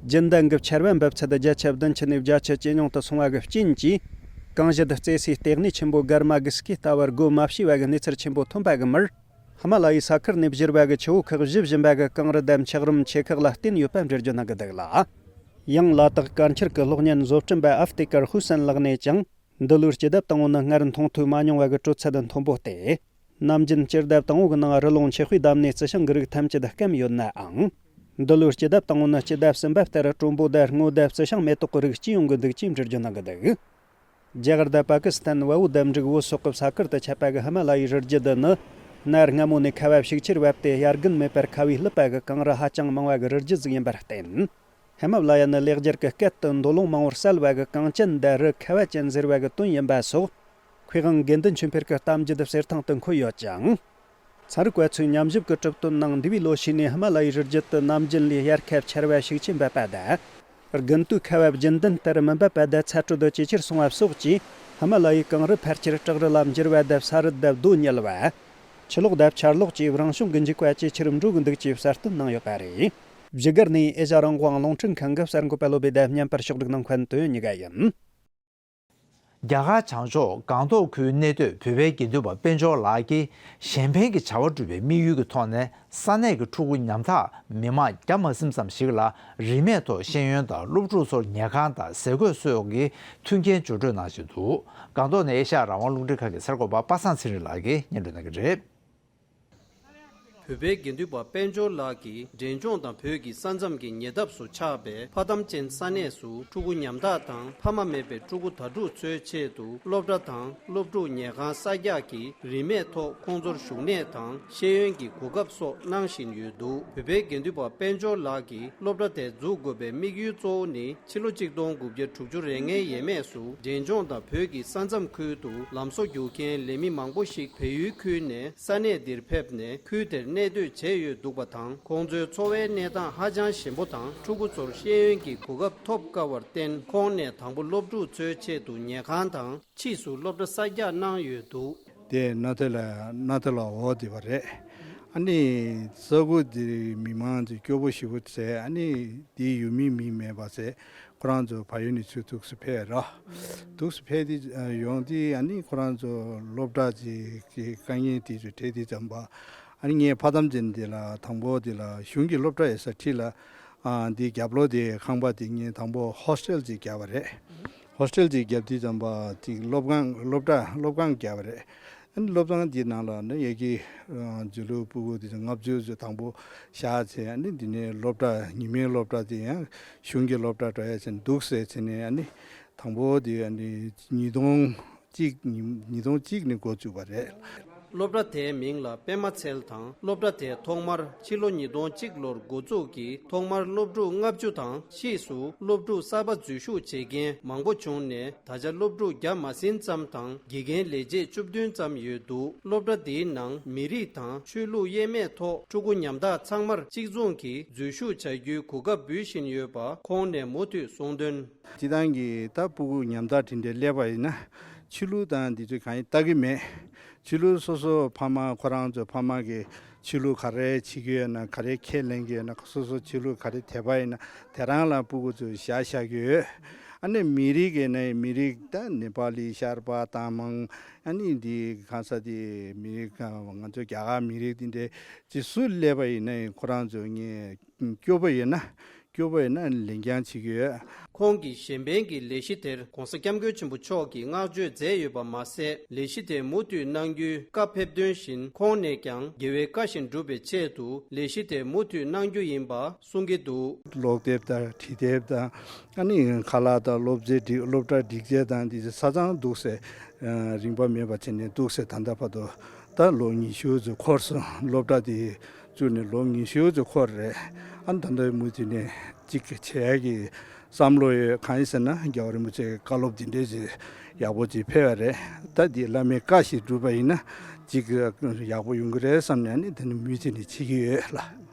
རྒྱུན་ལྡན་གྱི་ཆར་པ་འབབ་ཚད་བརྒྱ་ཆ་བདུན་ཅུ་ནས་བརྒྱ་ཆ་ཇེ་ཉུང་དུ་སོང་བ་གི་རྐྱེན་གྱིས། གངས་ཞལ་རྩེ་སའི་ལྟེ་གནས་ཆེན་པོ་གྷར་མ་གི་སྐེ་ལྟ་བུར་སྒོ་མ་ཕྱེ་བ་གི་གནས་ཚུལ་ཆེན་པོ་ཐོན་པ་གི་མུར། ཧི་མ་ལ་ཡའི་ས་ཁུལ་ནས་བཞུར་བ་གི་ཆུ་བོ་ཁག་བཞི་བཞིན་པ་གི་གངས་རི་དང་འཁྱགས་རོམ་ཆེ་ཁག་ལ་བརྟེན་ཡོད་པ་འགྲེལ་བརྗོད་གནང་གི་འདུག་ལ། ཡང་ལ་དྭགས་དཀར་འཁྱིལ་གྱི་གློག་བརྙན་བཟོ་སྐྲུན་པ་ཨབ་ཏི་ཀར་ཧུ་སན་ལགས་ནས་ཀྱང་། འདི་ལོའི་སྤྱི་ཟླ་དང་པོ་ནི་སྔར་མཐོང་ཐོས་མ་མྱོང་བ་གི་དྲོད་ཚད་མཐོན་པོ་སྟེ། ནམ་རྒྱུན་སྤྱི་ཟླ་དང་པོ་གི་ནང་རི་ཀླུང་འཁྱགས་པས་བསྡམས་ནས་རྩི་ཤིང་གི་རིགས་ཐམས་ཅད་སྐམ་ཡོད་ནའང་། འདི་ལོའི་སྤྱི་ཟླ་དང་པོ་ནི་སྤྱི་ཟླ་གསུམ་པ་ལྟར་དྲོན་པོ་དང་སྔོ་དང་རྩི་ཤིང་མེ་ཏོག་གི་རིགས་སྐྱེ་ཡོང་གི་འདུག་ཅེས་འགྲེལ་བརྗོད་གནང་གི་འདུག་རྒྱ་གར་དང་པ་ཀི་སི་ཐན་བལ་པོ་དང་འབྲུག་བོད་སོག་གི་ས་ཁུལ་དུ་ཁྱབ་པ་གི་ཧི་མ་ལ་ཡའི་རི་རྒྱུད་འདི་ནི། གནའ་སྔ་མོ་ནས་ཁ་བ་ཤུགས་ཆེར་བབས་ཏེ་དབྱར་དགུན་མེད་པར་ཁ་བའི་རླབས་པ་གི་གངས་རི་ཧ་ཅང་མང་བ་གི་རི་རྒྱུད་ཟིག་ཡིན་པར་བརྟེན། ཧི་མ་ལ་ཡ་ནི་ལེགས་སྦྱར་གྱི་སྐད་དུ་མདོ་ལུང་མང་བོར་གསལ་བ་གི་གངས་ཅན་དང་རི་ཁ་བ་ཅན་ཟེར་བ་གི་དོན་ཡིན་པ་སོགས། མཁས་དབང་དགེ་འདུན་ཆོས་འཕེལ་གྱི་གཏམ་རྒྱུད་གསེར་ཐང་དུ་འཁོད་ཡོད་ཅིང་། ཚན་རིག་པ་ཚོས་ཉམས་ཞིབ་ཀྱི་གྲུབ་དོན་ནང་། འདས་པའི་ལོ་ཤས་ནས་ཧི་མ་ལ་ཡའི་རི་རྒྱུད་དུ་ནམ་རྒྱུན་ལས་དབྱར་ཁ་ཆར་བ་ཤུགས་ཆེན་འབབ་པ་དང་། དགུན་དུས་ཁ་བ་རྒྱུན་ལྡན་ལྟར་མི་འབབ་པ་དང་ཚ་དྲོད་ཇེ་ཆེར་སོང་བ་སོགས་ཀྱིས་ཧི་མ་ལ་ཡའི་གངས་རི་ཕལ་ཆེར་བྲག་རི་ལ་འགྱུར་བ་དང་ས་རུད་དང་རྡོ་ཉིལ་བ། ཆུ་ལོག་དང་ཆར་ལོག་བཅས་རང་བྱུང་གི་འཇིགས་པ་ཇེ་ཆེར་འགྲོ་གི་འདུག་ཅེས་གསལ་སྟོན་གནང་ཡོད་པ་རེད། བཞུགས་སྒར་ནས་ཨེ་ཤ་རང་དབང་རླུང་འཕྲིན་ཁང་གི་གསར་འགོད་པ་བློ་བྷེ་དང་མཉམ་པར་ཕྱོགས་སྒྲིག་གནང་མཁན་དོན་གཉིས་ཀ་ཡིན། རྒྱ་གར་བྱང་ཕྱོགས་སྒང་ཏོག་ཁུལ་གནས་སྡོད་བོད་པའི་དགེ་འདུན་པ་དཔལ་འབྱོར་ལགས་ཀྱིས་གཞན་ཕན་གྱི་བྱ་བ་སྒྲུབ་པའི་དམིགས་ཡུལ་གྱི་ཐོག་ནས་ས་གནས་ཀྱི་ཕྲུ་གུ་ཉམ་ཐག་མི་མང་བརྒྱ་མ་ཟིན་ཙམ་ཞིག་ལ་རིན་མེད་ཐོག་ཤེས་ཡོན་དང་སློབ་ཕྲུག་ཚོར་ཉལ་ཁང་དང་ཟས་གོས་སོགས་ཀྱི་མཐུན་རྐྱེན་སྦྱོར་སྤྲོད་གནང་བཞིན་འདུག་སྒང་ཏོག་ནས་ཨེ་ཤ་ཡ་རང་དབང་རླུང་འཕྲིན་ཁང་གི་གསར་འགོད་པ་པ་སངས་ཚེ་རིང་ལགས་ཀྱིས་སྙན་སྒྲོན་གནང་གི་རེད། བོད་པའི་དགེ་འདུན་པ་དཔལ་འབྱོར་ལགས་ཀྱིས་འབྲས་ལྗོངས་དང་བོད་ཀྱི་ས་མཚམས་ཀྱི་ཉེ་འདབས་སུ་ཆགས་པའི་ཕ་དམ་ཅན་ས་གནས་སུ་ཕྲུ་གུ་ཉམ་ཐག་དང་ཕ་མ་མེད་པའི་ཕྲུ་གུ་དྭ་ཕྲུག་ཚོའི་ཆེད་དུ་སློབ་གྲྭ་དང་སློབ་ཕྲུག་ཉལ་ཁང་གསར་རྒྱག་གིས་རིན་མེད་ཐོག་ཁོང་ཚོར་བཞུགས་གནས་དང་ཤེས་ཡོན་གྱི་གོ་སྐབས་སོགས་གནང་བཞིན་ཡོད་འདུག་བོད་པའི་དགེ་འདུན་པ་དཔལ་འབྱོར་ལགས་ཀྱིས་སློབ་གྲྭ་དེ་འཛུགས་དགོས་པའི་དམིགས་ཡུལ་གཙོ་བོ་ནི། ཕྱི་ལོ་གཅིག་སྟོང་དགུ་བརྒྱ་དྲུག་ཅུ་རེ་ལྔའི་ཡས་མས་སུ་འབྲས་ལྗོངས་དང་བོད་ཀྱི་ས་མཚམས་ཁུལ་དུ་ལམ་བཟོ་རྒྱུག་མཁན་ལས་མི་མང་པོ་ཞིག་བལ་ཡུལ་ཁུལ་ནས་ས་གནས་འདིར་ཕེབས་ནས་ཁུལ་དེར་གནས་སྡོད་བྱས་ཡོད་འདུག་པ་དང་། ཁོང་ཚོའི་འཚོ་བའི་གནས་སྟངས་ཧ་ཅང་ཞན་པོ་དང་ཕྲུ་གུ་ཚོར་ཤེས་ཡོན་གྱི་གོ་སྐབས་ཐོབ་དཀའ་བར་བརྟེན། ཁོང་ནས་དང་པོ་སློབ་ཕྲུག་ཚོའི་ཆེད་དུ་ཉལ་ཁང་དང་། ཕྱིས་སུ་སློབ་གྲྭ་གསར་རྒྱག་གནང་ཡོད་འདུག་དེ་ན་ཐེ་ལ་ན་ཐེ་ལ་འོ་དེ་བ་རེད། ཨ་ནི་ས་ཁུལ་དེ་མི་མང་དེ་སྐྱོ་པོ་ཞེ་པོ་བྱས། ཨ་ནི་དེ་ཡུལ་མི་མི་མེད་པ་བྱས། ཁོ་རང་ཚོ་བལ་ཡུལ་ནས་ཚུར་འདུག་སེ་ཕེབས་ར། འདུག་སེ་ཕེབས་དེ་ཡོང་དེ་ཨ་ནི་ཁོ་རང་ཚོ་སློབ་གྲྭ་ཅིག་གི་དཀའ་ངལ་དེ་ཚོ་འཕྲད་དེ་ཙམ་པ། ཨ་ནི་ངས་ཕ་དམ་ཅན་དེ་ལ་དང་པོ་དེ་ལ་གཞུང་གི་སློབ་གྲྭ་ཡོད་ས་ཁྲིད་ལ། ཨ་འདི་རྒྱབ་ལོགས་དེ་ཁང་པ་དེ་ངས་དང་པོ་ཧོ་སི་ཊེལ་ཅིག་བརྒྱབ་པ་རེད། ཧོ་སི་ཊེལ་ཅིག་བརྒྱབ་དུས་ཙམ་པ་ཅིག་སློབ་ཁང་སློབ་གྲྭ་སློབ་ཁང་བརྒྱབ་པ་རེད། ཨ་ནི་སློབ་ཁང་དེའི་ནང་ལ་ནི་ཡ་གི་ཨ་མཛོད་ལུག་ཕྲུ་གུ་དེ་ཚོ་ལྔ་བཅུ་ཙམ་དང་པོ་བཞག་བྱས། ཨ་ནི་འདི་ནས་སློབ་གྲྭ་ཉི་མའི་སློབ་གྲྭ་དེ་ཡང་གཞུང་གི་སློབ་གྲྭ་འགྲོ་ཡ་བྱས་འདུག་ཟེར་བྱས་ནས། ཨ་ནི་དང་པོ་དེ་ཨ་ནི་ཉིས་སྟོང་གཅིག་ཉིས་སྟོང་གཅིག་ནས་འགོ་བཙུགས་པ་རེད། སློབ་གྲྭ་དེའི་མིང་ལ་པད་མ་ཚལ་དང་། སློབ་གྲྭ་དེ་ཐོག་མར་ཕྱི་ལོ་ཉིས་སྟོང་གཅིག་ལོར་འགོ་བཙུགས་ཀྱིས་ཐོག་མར་སློབ་ཕྲུག་ལྔ་བཅུ་དང་། ཕྱིས་སུ་སློབ་ཕྲུག་གསར་པ་འཛུལ་ཞུགས་བྱེད་མཁན་མང་པོ་བྱུང་ནས། ད་ཆ་སློབ་ཕྲུག་བརྒྱ་མ་ཟིན་ཙམ་དང་། དགེ་རྒན་ལས་བྱེད་བཅུ་བདུན་ཙམ་ཡོད་འདུག་སློབ་གྲྭ་འདིའི་ནང་མི་རིགས་དང་ཆོས་ལུགས་དབྱེ་མེད་ཐོག་ཕྲུ་གུ་ཉམ་ཐག་ཚང་མར་གཅིག་མཚུངས་ཀྱིས་འཛུལ་ཞུགས་བྱ་རྒྱུའི་གོ་སྐབས་འབུལ་བཞིན་ཡོད་པ་ཁོང་ནས་མུ་མཐུད་གསུངས་དོན། སྤྱི་བཏང་གི་ད་ཕྲུ་གུ་ཉམ་ཐག་དེ་འདྲ་སླེབས་པ་ཡིན་ན། ཆོས་ལུགས་དང་འདི་ཚོ་གང་ཡང་ལྟ་གི་མེད། ཆོས་ལུགས་སོ་སོ་ཕ་མ་ཁོ་རང་ཚོ་ཕ་མ་གི་ཆོས་ལུགས་ག་རེ་བྱེད་ཀྱི་ཡོད་ན། ག་རེ་ཁས་ལེན་གྱི་ཡོད་ན། སོ་སོ་ཆོས་ལུགས་ག་རེ་དད་པ་ཡིན་ན་དེ་རང་ལ་ཕྲུ་གུ་ཚོ་བཞག་བཞག་གི་ཡོད། ཨ་ནི་མི་རིགས་ཀྱི་ནས་མི་རིགས་ད་ནེ་པ་ལི་ཤར་པ་དང་མང་། ཨ་ནི་འདི་གང་ས་དེ་མི་རིགས་ང་ཚོ་རྒྱ་གར་མི་རིགས་འདི་འདྲའི་ཅི་སུ་སླེབས་པ་ཡིན་ན་ཁོ་རང་ཚོ་ངས་སྐྱོ་པོ་ཡོད་ན། སྐྱོ་པོ་ཡིན་ན་ལེན་རྐྱང་བྱེད་ཀྱི་ཡོད། ཁོང་གིས་གཞན་ཕན་གྱི་ལས་གཞི་དེར་༧གོང་ས་༧སྐྱབས་མགོན་ཆེན་པོ་མཆོག་གིས་བསྔགས་བརྗོད་མཛད་ཡོད་པ་མ་ཟད། ལས་གཞི་དེ་མུ་མཐུད་གནང་རྒྱུའི་བཀའ་ཕེབས་དོན་བཞིན་ཁོང་ནས་ཀྱང་དགེ་བའི་བཀའ་བཞིན་སྒྲུབ་པའི་ཆེད་དུ་ལས་གཞི་དེ་མུ་མཐུད་གནང་རྒྱུ་ཡིན་པ་གསུང་གི་འདུག་ཀློག་དེབ་དང་བྲིས་དེབ་དང་། ཨ་ནི་ཁ་ལག་དང་སློབ་ཚན་སྒྲིག་སློབ་གྲྭ་སྒྲིག་ཆས་དང་འདི་ཚོ་ཆ་ཚང་འདུག་སེ་རིན་པ་མེད་པ་བྱས་ནས་འདུག་སེ་ད་ལྟ་བར་དུ་ད་ལོ་ཉི་ཤུ་ཙམ་འཁོར་སོང་། སློབ་གྲྭ་དེ་བཙུགས་ནས་ལོ་ཉི་ཤུ་ཙམ་འཁོར་རེད། ཨ་ནི་ད་ལྟ་མུ་མཐུད་ནས་གཅིག་བྱེད་ཡ་གི་བསམ་བློ་ཡོད། གང་ཡིན་ཟེར་ན་རྒྱལ་བ་རིན་པོ་ཆེའི་བཀའ་སློབ་འདི་འདྲས་ཅིག་ཡག་པོ་ཅིག་ཕེབས་པ་རེད། ད་འདི་བླ་མའི་བཀའ་ཞིག་བསྒྲུབས་པ་ཡིན་ན་ཅིག་ཡག་པོ་ཡོང་གི་རེད་བསམ་ནས། ཨ་ནི་དེ་ནི་མུ་མཐུད་ནས་བྱེད་ཀྱི་ཡོད་ལ།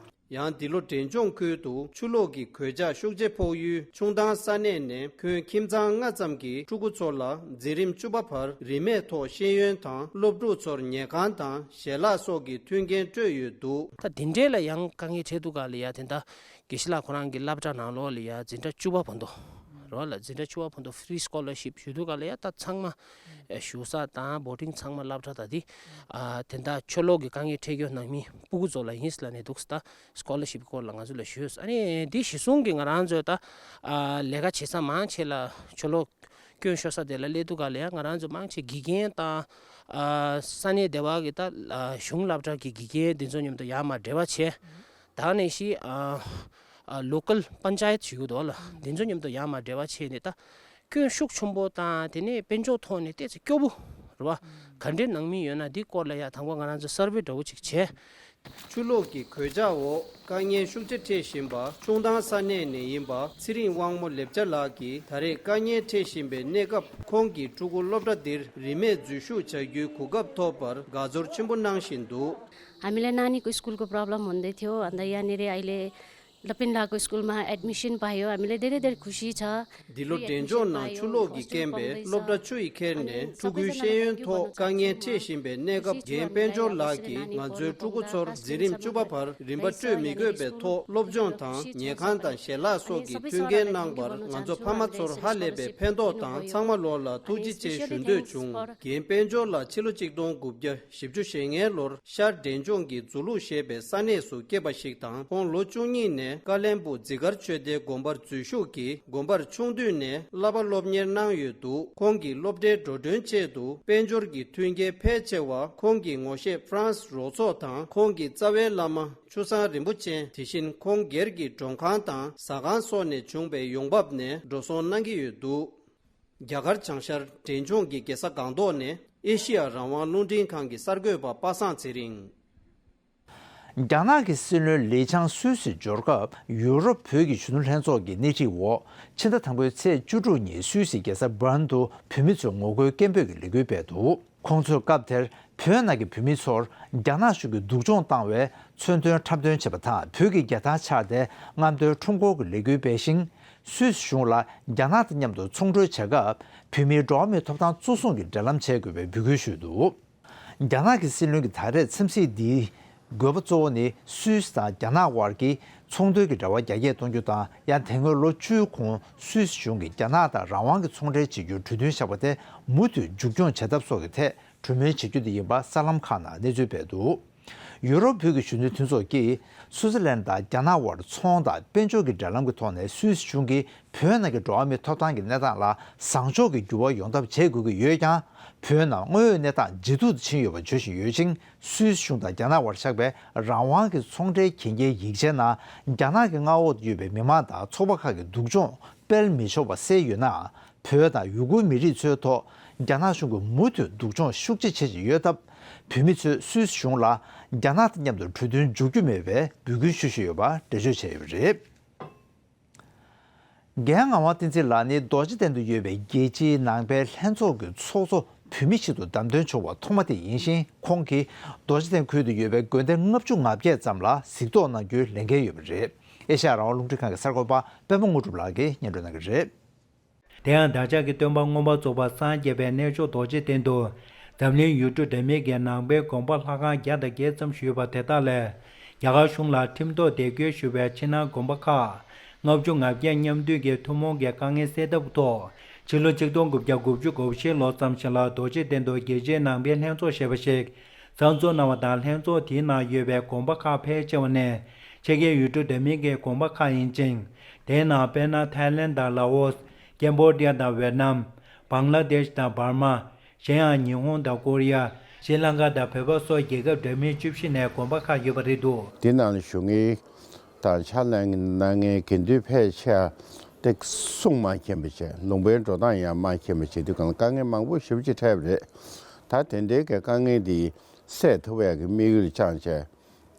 ཡང་འདི་ལོ་འབྲས་ལྗོངས་ཁུལ་དུ་ཆུ་ལོག་གི་གོད་ཆག་ཤུགས་ཆེ་ཕོག་ཡུལ་ཆུང་ཐང་ས་གནས་ནས་ཁྱོན་ཁྱིམ་ཚང་ལྔ་ཙམ་གྱི་ཕྲུ་གུ་ཚོ་ལ་འཛིན་རིམ་བཅུ་པ་བར་རིན་མེད་ཐོག་ཤེས་ཡོན་དང་སློབ་ཕྲུག་ཚོར་ཉལ་ཁང་དང་ཞལ་ལག་སོགས་ཀྱི་མཐུན་རྐྱེན་སྤྲོད་ཡོད་འདུག་ད་དེ་འདྲས་ལ་ཡང་དཀའ་ངལ་འཕྲད་འདུག་ག་ལ་ཡ། དེ་འདྲ་དགེ་བཤེས་ལགས་ཁོ་རང་གི་སློབ་གྲྭ་ནང་ལོགས་ལ་ཡ་འཛིན་གྲྭ་བཅུ་པ་བར་དུ་རོ་ལ། འཛིན་གྲྭ་བཅུ་པ་བར་དུ་ཕི་རི་སི་ཀོ་ལར་ཤིབ་ཞུ་འདུག་ག་ལ་ཡ། ད་ཚང་མ་ཨེ་བཞུགས་ས་དང་བོར་ཌིང་ཚང་མ་སློབ་གྲྭ་ད་དེ་ཨ་དེ་འདྲ་ཆུ་ལོག་གི་དཀའ་ངལ་འཕྲད་མཁན་ནང་མི་སྤུ་གུ་ཚོ་ལ་ཡིན་ལ་ནས་འདུག་ད་སི་ཀོ་ལར་ཤིབ་སྐོར་ལ་ང་ཚོ་ལ་ཞུས། ཨ་ནི་འདི་གཞི་བཟུང་གི་ང་རང་ཚོས་ད་ཨ་ལས་ཀ་བྱེད་ས་མང་ཆེ་ལ་ཆུ་ལོག་སྐྱོན་ཤོར་ས་དེ་ལ་སླེབས་འདུག་ག་ལ་ཡ། ང་རང་ཚོ་མང་ཆེ་དགེ་རྒན་དང་ཨ་ས་གནས་སྡེ་བ་གི་ད་ཨ་གཞུང་སློབ་གྲྭ་གི་དགེ་རྒན་འདི་ཚོ་མཉམ་དུ་ཡར་མར་འབྲེལ་བ་བྱས། ད་ནས་ཤི་ཨ་ཨ་ལོ་ཀལ་པན་ཅ་ཡད་ཞུ་གི་འདུག་ལ། འདི་ཚོ་མཉམ་དུ་ཡར་མར་འབྲེལ་བ་བྱས་ནས་ད་སྐྱོན་ཤུགས་ཆེན་པོ་དང་དེ་ནས་དཔལ་འབྱོར་ཐོག་ནས་ཏོག་ཙམ་སྐྱོ་པོ་རེད་བ། ག་འདྲའི་ནང་མི་ཡོད་ན་འདི་སྐོར་ལ་ཡ་དང་པོ་ང་རང་ཚོ་སར་ཝེ་འདྲ་བོ་ཅིག་བྱས། ཆུ་ལོག་གི་གོད་ཆག་འོག་དཀའ་ངལ་ཤུགས་ཆེ་འཕྲད་བཞིན་པ་ཆུང་ཐང་ས་གནས་ནས་ཡིན་པ་ཚེ་རིང་དབང་མོ་ལེབ་ཅ་ལགས་ཀྱིས་ད་རེས་དཀའ་ངལ་འཕྲད་བཞིན་པའི་གནས་སྐབས་ཁོང་གི་ཕྲུ་གུ་སློབ་གྲྭ་འདིར་རིན་མེད་འཛུལ་ཞུགས་བྱ་རྒྱུའི་གོ་སྐབས་ཐོབ་པར་དགའ་ཚོར་ཆེན་པོ་གནང་བཞིན་འདུག हामीलाई नानीको स्कुलको प्रब्लम हुँदै थियो। अन्त यहाँनिर अहिले लपिन राको स्कुलमा एडमिसन पायो। हामीलाई धेरै धेरै खुसी छ। འདི་ལོ་འབྲས་ལྗོངས་ནང་ཆུ་ལོག་གིས་རྐྱེན་པས་སློབ་གྲྭ་བཅུ་ཡི་ཁྱེར་ནས་ཕྲུ་གུའི་ཤེས་ཡོན་ཐོག་དཀའ་ངལ་འཕྲད་བཞིན་པའི་གནས་སྐབས། རྒན་དཔལ་འབྱོར་ལགས་ཀྱིས་ང་ཚོའི་ཕྲུ་གུ་ཚོར་འཛིན་རིམ་བཅུ་པ་བར་རིན་པ་སྤྲོད་མི་དགོས་པའི་ཐོག་སློབ་སྦྱོང་དང་ཉལ་ཁང་དང་ཞལ་ལག་སོགས་ཀྱི་མཐུན་རྐྱེན་གནང་བར་ང་ཚོ་ཕ་མ་ཚོར་ཧ་ལས་པའི་ཕན་ཐོགས་དང་། ཚང་མ་ལོ་ལ་ཐུགས་རྗེ་ཆེ་ཞུ་འདོད་བྱུང་། རྒན་དཔལ་འབྱོར་ལགས་ཕྱི་ལོ་གཅིག་སྟོང་དགུ་བརྒྱ་བཞི་བཅུ་ཞེ་ལྔའི་ལོར་ཤར་འབྲས་ལྗོངས་ཀྱི་མཛོ་ལུག་ཞེས་པའི་ས་གནས་སུ་སྐྱེས་པ་ཞིག་དང་། ཁོང་ལོ་བཅུ་གཉིས་ནས་ ཀ་བློན་སྦུག་ཛི་གར་ཆོས་སྡེའི་དགོན་པར་འཛུལ་ཞུགས་ཀྱིས་དགོན་པར་ཆུང་དུས་ནས་བསླབ་པ་སློབ་གཉེར་གནང་ཡོད་འདུག་ཁོང་གིས་སློབ་གྲྭའི་འགྲོ་གྲོན་ཆེད་དུ་དཔལ་འབྱོར་གྱི་མཐུན་རྐྱེན་ཕལ་ཆེ་བ་ཁོང་གི་ངོ་ཤེས་ཧྥ་རན་སི་རོགས་ཚོགས་དང་ཁོང་གི་རྩ་བའི་བླ་མ་ཆུ་བཟང་རིན་པོ་ཆེ། དེ་བཞིན་ཁོང་སྒེར་གྱི་མགྲོན་ཁང་དང་ཟ་ཁང་སོགས་ནས་བྱུང་བའི་ཡོང་འབབ་ནས་འགྲོ་སོང་གནང་གི་ཡོད་འདུག་རྒྱ་གར་བྱང་ཤར་འབྲས་ལྗོངས་ཀྱི་རྒྱལ་ས་སྒང་ཏོག་ནས་ཨེ་ཤི་ཡ་རང་དབང་རླུང་འཕྲིན་ཁང་གི་གསར་འགོད་པ་པ་སངས་ཚེ་རིང་། རྒྱ་ནག་གི་སྲིད་བློན་ལི་ཆང་སུད་སིར་འབྱོར་སྐབས་ཡུ་རོབ་བོད་ཀྱི་གཞོན་ནུ་ལྷན་ཚོགས་ཀྱི་སྣེ་ཁྲིད་འོག་ཕྱི་ཟླ་དང་པོའི་ཚེས་བཅུ་དྲུག་ཉིན་སུད་སིའི་རྒྱལ་ས་བྷརན་དུ་བོད་མི་ཚོའི་ངོ་རྒོལ་སྐད་འབོད་ཀྱི་ལས་འགུལ་སྤེལ་འདུག་ཁོང་ཚོས་སྐབས་དེར་བོད་ནང་གི་བོད་མི་ཚོར་རྒྱ་ནག་གཞུང་གིས་སྡུག་སྦྱོང་བཏང་བའི་མཚོན་དོན་འཁྲབ་སྟོན་བྱས་པ་དང་། བོད་ཀྱི་རྒྱལ་ཐང་ཆགས་ཏེ་རྔམ་སྟོན་ཁྲོམ་སྐོར་གྱི་ལས་འགུལ་སྤེལ་ཞིང་། སུད་སི་གཞུང་ལ་རྒྱ་ནག་དང་མཉམ་དུ་ཚོང་གྲོས་བྱེད་སྐབས་བོད་མིའི་འགྲོ་བ་མིའི་ཐོབ་ཐང་གཙོ་བཟུང་གི་འབྲེལ་ལམ་བྱེད་དགོས་པའི་འབོད་སྐུལ་ཞུས་འདུག་རྒྱ་ནག་གི་སྲིད་བློན་གྱི་ད་རེས་འཚམས་གཟིགས་འདིའི་དགོས་པ་གཙོ་བོ་ནི་སུད་སི་དང་རྒྱ་ནག་དབར་གྱི་ཚོང་དོན་གྱི་འབྲེལ་བ་རྒྱ་སྐྱེད་གཏོང་རྒྱུ་དང་། ཡང་དེ་སྔོན་ལོ་བཅུའི་གོང་སུད་སི་གཞུང་གིས་རྒྱ་ནག་དང་རང་དབང་གི་ཚོང་འབྲེལ་བྱེད་རྒྱུར་གྲོས་མཐུན་བཞག་པ་དེ་མུ་མཐུད་མཇུག་སྐྱོང་བྱེད་ཐབས་སོགས་ཀྱི་ཐད་གྲོས་མོལ་བྱེད་རྒྱུ་དེ་ཡིན་པ་གསར་ལམ་ཁག་ནང་གནས་ཚུལ་སྤེལ་འདུག་ཡུ་རོབ་བོད་ཀྱི་གཞོན་ནུའི་མཐུན་ཚོགས་ཀྱིས་སུའུ་ཙི་ལན་དང་རྒྱ་ནག་དབར་ཚོང་དང་དཔལ་འབྱོར་གྱི་འབྲེལ་ལམ་གྱི་ཐོག་ནས་སུད་སི་གཞུང་གིས་བོད་ནང་གི་འགྲོ་བ་མིའི་ཐོབ་ཐང་གི་གནས་སྟངས་ལ་བཟང་ཕྱོགས་ཀྱི་འགྱུར་བ་ཡོང་ཐབས་བྱེད་དགོས་ཀྱི་ཡོད་ཀྱང་། བོད་ནང་དངོས་ཡོད་གནས་སྟངས་ཇེ་སྡུག་ཏུ་ཕྱིན་ཡོད་པ་བརྗོད་བཞིན་ཡོད་ཅིང་། སུད་སི་གཞུང་དང་རྒྱ་ནག་དབར་བཞག་པའི་རང་དབང་གི་ཚོང་འབྲེལ་གྱེན་འགྱེད་ཡིག་ཆའི་ནང་རྒྱ་ནག་གི་མངའ་འོག་ཏུ་ཡོད་པའི་མི་མང་དང་ཚོགས་པ་ཁག་གི་སྡུག་སྦྱོང་སྤེལ་མི་ཆོག་པ་གསལ་ཡོད་ན། བོད་དང་ཡུ་གུར་མི་རིགས་ཚོའི་ཐོག་རྒྱ་ནག་གཞུང་གིས་མུ་མཐུད་སྡུག་སྦྱོང་ཤུགས་ཆེ་བྱེད་བཞིན་ཡོད་སྟབས། བོད་མི་ཚོས་སུད་སི་གཞུང་ལ་རྒྱ་ནག་དང་མཉམ་དུ་གྲོས་མཐུན་འཇོག་རྒྱུ་མེད་པའི་འབོད་སྐུལ་ཞུ་བཞིན་ཡོད་པ་འགྲེལ་བརྗོད་བྱས་ཡོད་པ་རེད། རྒན་ངག་དབང་བསྟན་འཛིན་ལགས་ནི་རྡོ་རྗེ་གདན་དུ་ཡོད་པའི་རྒྱལ་སྤྱིའི་ནང་པའི་ལྷན་ཚོགས་ཀྱི་ཚོགས་གཙོ་བོད་མི་ཞིག་ཏུ་བདམས་ཐོན་བྱུང་བ་ཐོག་མ་དེ་ཡིན་ཞིང་། ཁོང་གིས་རྡོ་རྗེ་གདན་ཁུལ་དུ་ཡོད་པའི་དགོན་སྡེ་ལྔ་བཅུ་ང་བརྒྱད་ཙམ་ལ་གཟིགས་རྟོག་གནང་རྒྱུའི་ལས་འགན་ཡོད་པ་རེད། ཨེ་ཤ་ཡ་རང་དབང་རླུང་འཕྲིན་ཁང་གི་གསར་འགོད་པ་པད་མ་དངོས་གྲུབ་ལགས་ཀྱིས་སྙན་སྒྲོན་གནང་གི་རེད། དེ་ཡང་བདག་ཅག་གི་སྟོན་པ་མངོན་པར་རྫོགས་པར་སངས་རྒྱས་པའི་གནས་མཆོག་རྡོ་རྗེ་གདན་དུ། འཛམ་གླིང་ཡུལ་གྲུ་འདྲ་མིན་གྱི་ནང་པའི་དགོན་པ་ལྷ་ཁང་བརྒྱ་དང་བརྒྱད་ཙམ་ཞིག་ཡོད་པ་དེ་དག་ལས། རྒྱ་གར་གཞུང་ལ་ཁྲིམས་ཐོག་དེབ་སྐྱེལ་ཞུས་པའི་ཕྱི་ནང་དགོན་པ་ཁག་ལྔ་བཅུ་ང་བརྒྱད་མཉམ་འདུས་ཀྱི་ཐུན་མོང་གི་དཀའ་ངལ་སེལ་ཐབས་ཐོག་ཕྱི་ལོ་ཆིག་སྟོང་དགུ་བརྒྱ་དགུ་བཅུ་གོ་བཞི་ལོ་ཙམ་ཞིག་ལ་རྡོ་རྗེ་གདན་དུ་རྒྱལ་སྤྱིའི་ནང་པའི་ལྷན་ཚོགས་ཞེས་པ་ཞིག་གཙང་འཛུགས་གནང་བ་དང་། ལྷན་ཚོགས་དེའི་ནང་ཡོད་པའི་དགོན་པ་ཁག་ཕལ་ཆེ་བ་ནི་ཕྱི་རྒྱལ་ཡུལ་གྲུ་འདྲ་མིན་གྱི་དགོན་པ་ཁག་ཡིན་ཅིང་། དེའི་ནང་དཔེར་ན་ཐའི་ལེན་དང་ལའོ་སི། ཀེམ་བོ་ཌི་ཡ་དང་ཝེ་ཏི་ནམ། བང་ལ་དེཤ་དང་འབར་མ། གཞན་ཡང་ཉི་ཧོང་དང་ཀོ་རི་ཡ། ཤྲི་ལང་ཀ་དང་བོད་པ་སོགས་རྒྱལ་ཁབ་འདྲ་མིན་བཅུ་བཞི་ནས་དགོན་པ་ཁག་ཡོད་པ་རེད་འདུག་དེ་ནང་ལ་བཞུགས་མཁན་དང་ཕྱག་ལས་གནང་མཁན་དགེ་འདུན་ཕལ་ཆེ་བ་དེ་གསུང་མ་མཁྱེན་པ་བྱས། ལུང་པའི་འགྲོ་སྟངས་ཡང་མ་མཁྱེན་པ་བྱེད་དུས་གང་ལ་དཀའ་ངལ་མང་པོ་ཞེ་པོ་ཅིག་འཕྲད་པ་རེད། ད་དེ་འདྲའི་གི་དཀའ་ངལ་འདི་སེལ་ཐུབ་ཡག་གི་དམིགས་ཡུལ་བཅངས་བྱས།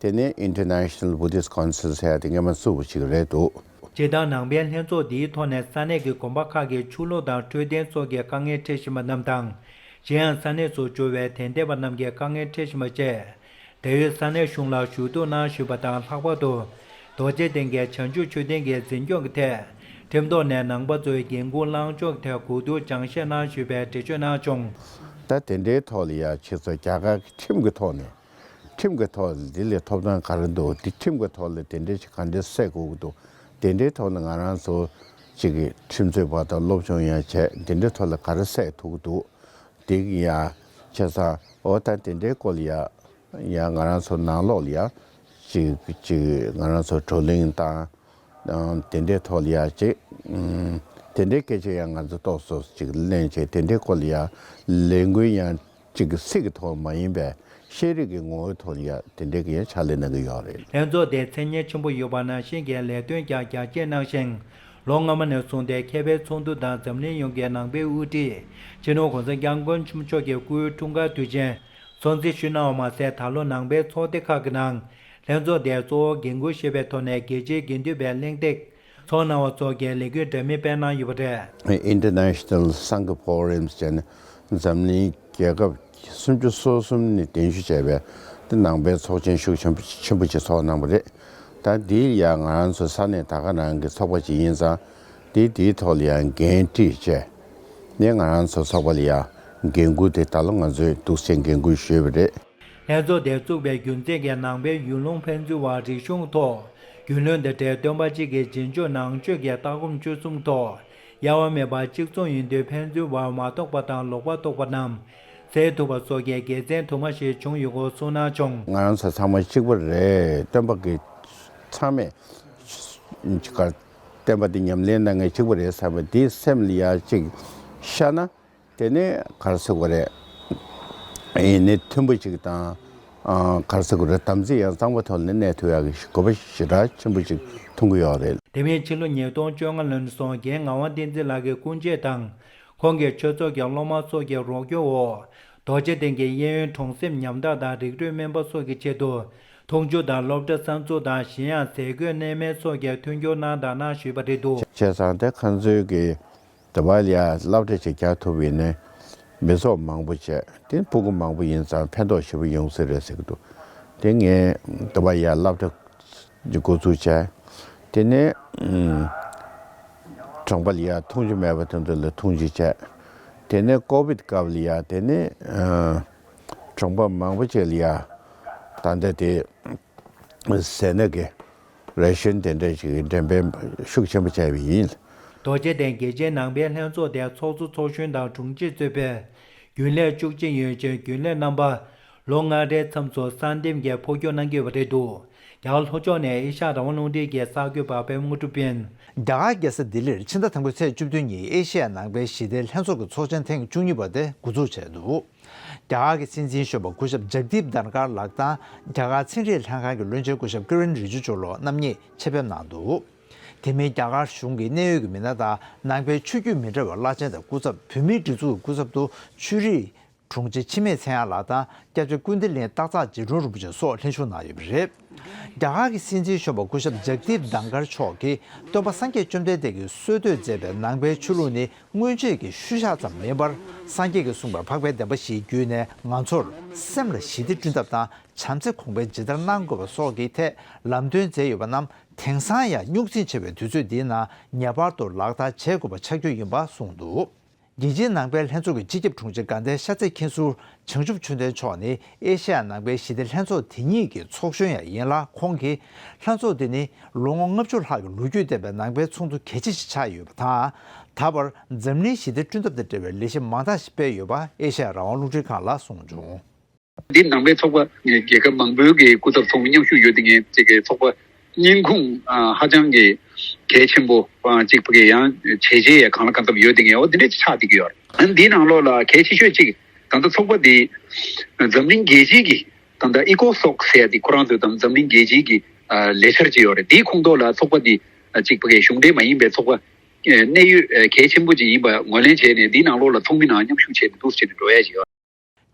དེ་ནས་International Buddhist Council ཟེར་ཡ་དེ་སྔོན་མ་བཙུགས་པ་ཞིག་རེད་འདུག་སྤྱིར་བཏང་ནང་པའི་ལྷན་ཚོགས་འདིའི་ཐོག་ནས་ས་གནས་ཀྱི་དགོན་པ་ཁག་གི་ཆོས་ལུགས་དང་འཕྲོད་བསྟེན་སོགས་ཀྱི་དཀའ་ངལ་འཕྲད་བཞིན་པ་རྣམས་དང་། གཞན་ཡང་ས་གནས་སུ་འབྱོར་བའི་དད་ལྡན་པ་རྣམས་ཀྱི་དཀའ་ངལ་འཕྲད་བཞིན་པ་བཅས། དེར་ཡོད་ས་གནས་གཞུང་ལ་ཞུ་གཏུག་གནང་བཞིན་པ་དང་། ལྷག་པར་དུ་རྡོ་རྗེ་གདན་གྱི་བྱང་ཆུབ་མཆོད་རྟེན་གྱི་འཛིན་སྐྱོང་གི་ཐད་ཁྲིམས་ཐོག་ནས་ནང་པ་ཚོའི་འགན་འཁུར་བླང་ཕྱོགས་ཀྱི་ཐད་གོ་བསྡུར་སྦྱང་བཤད་གནང་བཞིན་པའི་འགྲེལ་བརྗོད་གནང་བྱུང་། ད་དེ་འདྲའི་ཐོག་ལ་ཡ་ཁྱེད་ཚོ་རྒྱ་གར་གྱི་ཁྲིམས་ཀྱི་ཐོག་ནས། ཁྲིམས་ཀྱི་ཐོག་ལ་འདི་ལས་ཐོབ་ཐང་ག་རེ་འདུག་འདི་ཁྲིམས་ཀྱི་ཐོག་ལ་དེ་འདྲའི་ཞིག་ག་འདྲ་སེལ་དགོས་ཀྱི་འདུག་དེ་འདྲའི་ཐོག་ལ་ང་རང་ཚོ་གཅིག་གི་ཁྲིམས་རྩོད་པ་དང་སློབ་སྦྱོང་ཡང་བྱས། དེ་འདྲའི་ཐོག་ལ་ག་རེ་སེལ་ཐུབ་ཀྱི་འདུག་དེ་གི་ཡ་ཆ་ཚང་འོ་ད་དེ་འདྲའི་སྐོར་ལ་ཡ་ཡ་ང་རང་ཚོ་ནང་ལོགས་ལ་ཡ་གཅིག་གཅིག་ང་རང་ཚོ་བགྲོ་གླེང་དང་དེ་འདྲའི་ཐོག་ལ་ཡ་གཅིག་དེ་འདྲའི་སྐད་ཆ་ཡང་ང་ཚོ་ཏོག་ཙམ་གཅིག་གླེང་བྱས། དེ་འདྲའི་སྐོར་ལ་ཡ་ལས་འགུལ་ཡང་། གཅིག་གི་ཚིག་གི་ཐོག་མ་ཡིན་པའི་ཤེས་རིག་གི་ངོ་བོའི་ཐོག་ལ་ཡ་དེ་འདྲའི་གི་ཡ་ཕྱག་ལས་གནང་གི་ཡོད་རེད། ལྷན་ཚོགས་དེ་མཚན་སྙན་ཆེན་པོ་ཡོད་པ་ནང་བཞིན་གྱི་ལས་དོན་ཀྱང་རྒྱ་སྐྱེད་གནང་ཞིང་། ལོ་སྔ་མ་ནས་བཟུང་སྟེ་མཁས་པའི་ཚོགས་འདུ་དང་འཛམ་གླིང་ཡོངས་ཀྱི་ནང་པའི་དབུ་ཁྲིད་སྤྱི་ནོར་༸གོང་ས་༸སྐྱབས་མགོན་ཆེན་པོ་མཆོག་གི་སྐུའི་འཁྲུངས་སྐར་དུས་ཆེན་སྲུང་བརྩི་ཞུས་གནང་བ་མ་ཟད། ད་ལོ་ནང་པའི་ཚོགས་སྡེ་ཁག་གི་ནང་ལྷན་ཚོགས་དེས་གཙོ་བོ་འགན་འཁུར་བཞེས་པའི་ཐོག་ནས་རྒྱལ་སྤྱིའི་དགེ་འདུན་པའི་གླེང་སྟེགས། ཚོགས་གནང་བ་སོགས་ཀྱི་ལས་འགུལ་འདྲ་མིན་སྤེལ་གནང་ཡོད་པ་རེད། International Sangha Forums ཟེར་ནས་འཛམ་གླིང་རྒྱལ་ཁབ་སུམ་ཅུ་སོ་གསུམ་ནས་གདན་ཞུ་བྱས་པའི་དེ་ནང་པའི་ཚོགས་ཆེན་ཤུགས་ཆེན་པོ་ཆེན་པོ་ཅིག་ཚོགས་གནང་བ་རེད། ད་འདིར་ཡང་ང་རང་ཚོ་ས་གནས་ད་ག་རང་གི་ཚོགས་པ་ཅིག་ཡིན་ཙང་། དེ་དེའི་ཐོག་ལ་ཡང་འགན་དཀྲིས་བྱས་ནས་ང་རང་ཚོ་ཚོགས་པ་ལ་ཡང་འགན་འཁུར་དེ་ད་ལོ་ང་ཚོས་འདུག་སེ་འགན་འཁུར་ཞུས་པ་རེད། ལྷན་ཚོགས་དེ་བཙུགས་པའི་རྒྱུ་མཚན་གྱིས་ནང་པའི་ཡུལ་ལུང་ཕན་ཚུན་བར་རིག་གཞུང་ཐོག་རྒྱུས་ལོན་དང་འབྲེལ་སྟོན་པ་གཅིག་གི་རྗེས་འཇུག་ནང་ཆོས་ཀྱི་ལྟ་སྒོམ་སྤྱོད་གསུམ་ཐོག་དབྱེ་བ་མེད་པར་གཅིག་མཚུངས་ཡིན་དུས་ཕན་ཚུན་བར་མ་རྟོགས་པ་དང་ལོག་པར་རྟོག་པ་རྣམས་སེལ་ཐུབ་པ་སོགས་ཀྱི་དགེ་མཚན་དུ་མ་ཞིག་བྱུང་ཡོད་སྐོར་གསུངས་གནང་བྱུང་། ང་རང་ཚོ་ཚང་མ་གཅིག་པ་རེད། སྟོན་པ་གི་ཚང་མས་ ཅིག་གར་བསྟན་པ་འདི་ཉམས་ལེན་གནང་མཁན་གཅིག་པ་རེད་བསམ་པ་འདི་སེམས་ལ་ཡ་ཅིག་ཤར་ན། དེ་ནས་ག་རེ་ཟེར་དགོས་རེད། ཡིན་ནའི་མཐུན་པོ་ཅིག་དང་། ཨ། ག་རེ་ཟེར་དགོས་རེད། དམ་ཚིག་ཡང་གཙང་མ་ཐོག་ནས་གནས་ཐུབ་ཡག་གི་དགོས་པ་ཞེ་དྲག་ཆེན་པོ་ཅིག་མཐོང་གི་ཡོད་རེད། དེ་མིན་ཕྱི་ལོ་ཉིས་སྟོང་བཅོ་ལྔ་ལོ་ནས་བཟུང་རྒན་ངག་དབང་བསྟན་འཛིན་ལགས་ཀྱི་སྐུ་མཆེད་དང་། ཁོང་གི་ཆོས་ཚོགས་ཀྱི་སློབ་མ་སོགས་ཀྱི་རོགས་སྐྱོར་འོག་རྡོ་རྗེ་གདན་གྱི་གཡས་གཡོན་གྲོང་གསེབ་ཉམས་ཐག་དང་རིག་རུས་སྨན་པ་སོགས་ཀྱི་ཆེད་དུ། འཐུང་ཆུ་དང་སློབ་གྲྭ་གསར་འཛུགས་དང་གཞན་ཡང་ཟས་གོས་གནས་མལ་སོགས་ཀྱི་མཐུན་འགྱུར་གནང་དང་གནང་བཞིན་པ་རེད་འདུག། བྱས་ཙང་དེ་ཁོང་ཚོའི་གི་དེ་བ་ལ་ཡ་སློབ་གྲྭ་ཅིག་རྒྱག་ཐུབ་པ་ཡིན་ན། མི་ཚོགས་མང་པོ་བྱས་དེ་ཕྲུ་གུ་མང་པོ་ཡིན་ཙང་ཕན་ཐོགས་ཞེ་པོ་ཡོང་སྲིད་རེད་ཟེར་གི་འདུག། དེ་ངས་དེ་བ་ཡ་སློབ་གྲྭ་འགོ་འཛུགས་བྱས། དེ་ནས་ཨུམ། གྲོང་པ་ལ་ཡ་འཐུང་ཆུ་མེད་པ་དེ་ཚོ་ལ་འཐུང་ཆུ་བྱས། དེ་ནས་ཀོ་བིད་སྐབས་ལ་ཡ་དེ་ནས་ཨ། གྲོང་པ་མང་པོ་ཅིག་ལ་ཡ་ད་ལྟ་དེ་ཟས་སྣོད་ཀྱི་རེ་ཤན་དེ་འདྲ་ཞིག་འགྲེམས་སྤེལ་ཤུགས་ཆེན་པོ་བྱས་པ་ཡིན། རྡོ་རྗེ་གདན་རྒྱལ་སྤྱིའི་ནང་པའི་ལྷན་ཚོགས་དེ་ཚོགས་གཙོ་ཚོགས་གཞོན་དང་དྲུང་ཆེ་གཙོས་པའི་རྒྱུན་ལས་བཅུ་གཅིག་ཡོད་ཅིང་། རྒྱུན་ལས་རྣམ་པ་ལོ་ལྔ་རེའི་མཚམས་སུ་གསར་འདེམས་ཀྱིས་འཕོ་འགྱུར་གནང་གི་ཡོད་པ་རེད་འདུག། རྒྱ་གར་ལྷོ་ཕྱོགས་ནས་ཨེ་ཤ་ཡ་རང་དབང་རླུང་འཕྲིན་གྱི་གསར་འགོད་པ་པད་མ་དངོས་གྲུབ་ཡིན། རྒྱ་གར་རྒྱལ་ས་ལྡི་ལིར་ཕྱི་ཟླ་དང་པོའི་ཚེས་བཅུ་བདུན་ཉིན་ཨེ་ཤེ་ཡ་ནང་པའི་ཞི་བདེའི་ལྷན་ཚོགས་ཀྱི་ཚོགས་ཆེན་ཐེངས་བཅུ་གཉིས་པ་དེ་འགོ་འཛུགས་བྱས་འདུག། རྒྱ་གར་གྱི་སྲིད་འཛིན་གཞོན་པ་སྐུ་ཞབས་ཇག་དིབ་དྷན་ཁར་ལགས་དང་རྒྱ་གར་ཚན་རིག་ལྷན་ཁང་གི་བློན་ཆེན་སྐུ་ཞབས་ཀི་རན་རི་ཇི་ཇུ་ལོ་རྣམ་གཉིས་ཆེད་ཕེབས་གནང་འདུག། དེ་མིན་རྒྱ་གར་གཞུང་གི་གནད་ཡོད་ཀྱི་མི་སྣ་དང་ནང་པའི་ཆོས་བརྒྱུད་མི་འདྲ་བའི་བླ་ཆེན་དང་སྐུ་ཚབ། བོད་མིའི་སྒྲིག་འཛུགས་ཀྱི་སྐུ་ཚབ་ཏུ་ཆོས་རིག་དྲུང་ཆེ་འཆི་མེད་ཚེ་དབྱངས་ལགས་དང་སྐྱབས་རྗེ་ཀུན་བདེ་གླིང་སྟག་འཚག་རྗེ་དྲུང་རིན་པོ་ཆེ་སོགས་ལྷན་ཞུགས་གནང་ཡོད་པ་རེད། རྒྱ་གར་གྱི་སྲིད་འཛིན་གཞོན་པ་སྐུ་ཞབས་ཇག་དིབ་དྷན་ཁར་མཆོག་གིས་སྟོན་པ་སངས་རྒྱས་བཅོམ་ལྡན་འདས་ཀྱིས་སྲོལ་གཏོད་མཛད་པའི་ནང་པའི་ཆོས་ལུགས་ནི་སྔོན་ཆད་ཀྱི་ཤུལ་བཞག་ཙམ་མིན་པར། སངས་རྒྱས་ཀྱིས་གསུངས་པའི་འཕགས་པའི་བདེན་པ་བཞི་བརྒྱུད་ནས་ང་ཚོར་སེམས་ལ་ཞི་བདེ་བསྐྲུན་ཐབས་དང་། བྱམས་བརྩེ་གོང་འཕེལ་ཇི་ལྟར་གནང་དགོས་པ་སོགས་ཀྱི་ཐད་ལམ་སྟོན་མཛད་ཡོད་པ་རྣམས་དེང་སང་ཡང་རྙོག་འཛིང་ཆེ་བའི་དུས་ཚོད་འདིའི་ནང་ངེས་པར་དུ་ལག་བསྟར་བྱེད་དགོས་པ་ཆགས་རྒྱུ་ཡིན་པ་གསུངས་འདུག། རྒྱལ་སྤྱིའི་ནང་པའི་ལྷན་ཚོགས་ཀྱི་སྤྱི་ཁྱབ་དྲུང་ཆེ་དགའ་ལྡན་ཤར་རྩེ་མཁན་ཟུར་བྱང་ཆུབ་ཆོས་ལྡན་མཆོག་ནི་ཨེ་ཤེ་ཡ་ནང་པའི་ཞི་བདེ་ལྷན་ཚོགས་དེ་ཉིད་ཀྱི་ཚོགས་གཞོན་ཡང་ཡིན་ལ། ཁོང་གིས་ལྷན་ཚོགས་འདི་ནི་ལོ་ངོ་ལྔ་བཅུ་ལྷག་གི་ལོ་རྒྱུས་ལྡན་པའི་ནང་པའི་ཚོགས་འདུ་གལ་ཆེ་ཞིག་ཆགས་ཡོད་པ་དང་། ད་བར་འཛམ་གླིང་ཞི་བདེ་བསྐྲུན་ཐབས་དང་འབྲེལ་བའི་ལས་གཞི་མང་དག་ཞིག་སྤེལ་ཡོད་པ་ཨེ་ཤེ་ཡ་རང་དབང་རླུང་འཕྲིན་ཁང་ལ་གསུངས་བྱུང་། འདི་ནང་པའི་ཚོགས་པ་རྒྱལ་ཁབ་མང་པོའི་གི་སྐུ་ཚབ་ཚོགས་མི་མཉམ་ཞུགས་ཡོད་དེ། ངས་ཅིག་གི་ཚོགས་པ་སྙིང་ཁུངས་ཧ་ཅང་གི་གལ་ཆེན་པོ་ཅིག་གི་ཡང་བྱས་རྗེས་ཡང་གང་ལ་གང་འཚམ་ཡོད་དེ། ངས་འོ་འདི་འདྲ་ཆགས་བསྡད་ཀྱི་ཡོད་རེད། འདིའི་ནང་ལོགས་ལ་གལ་ཆེ་ཤོས་ཅིག་ད་ལྟ་ཚོགས་པ་འདི་འཛམ་གླིང་རྒྱལ་སྤྱིའི་གི་ད་ལྟ་ཨི་ཀོ་སོག་ཟེར་ཡ་དེ་ཁོ་རང་ཚོའི་དང་འཛམ་གླིང་རྒྱལ་སྤྱིའི་གི་ལས་འཆར་ཅིག་ཡོད་རེད། དེའི་ཁོངས་གཏོགས་ལ་ཚོགས་པ་འདི་ཅིག་གི་གཞུང་འབྲེལ་མ་ཡིན་པའི་ཚོགས་པ་གནད་ཡོད་གལ་ཆེན་པོ་ཅིག་ཡིན་པ་ངོས་ལེན་བྱས་ནས་འདིའི་ནང་ལོགས་ལ་ཚོགས་མི་ནང་མཉམ་ཞུགས་བྱས་ནས་འདུག་སེ་བྱས་ནས་འགྲོ་ཡ་ཅིག་ཡོད།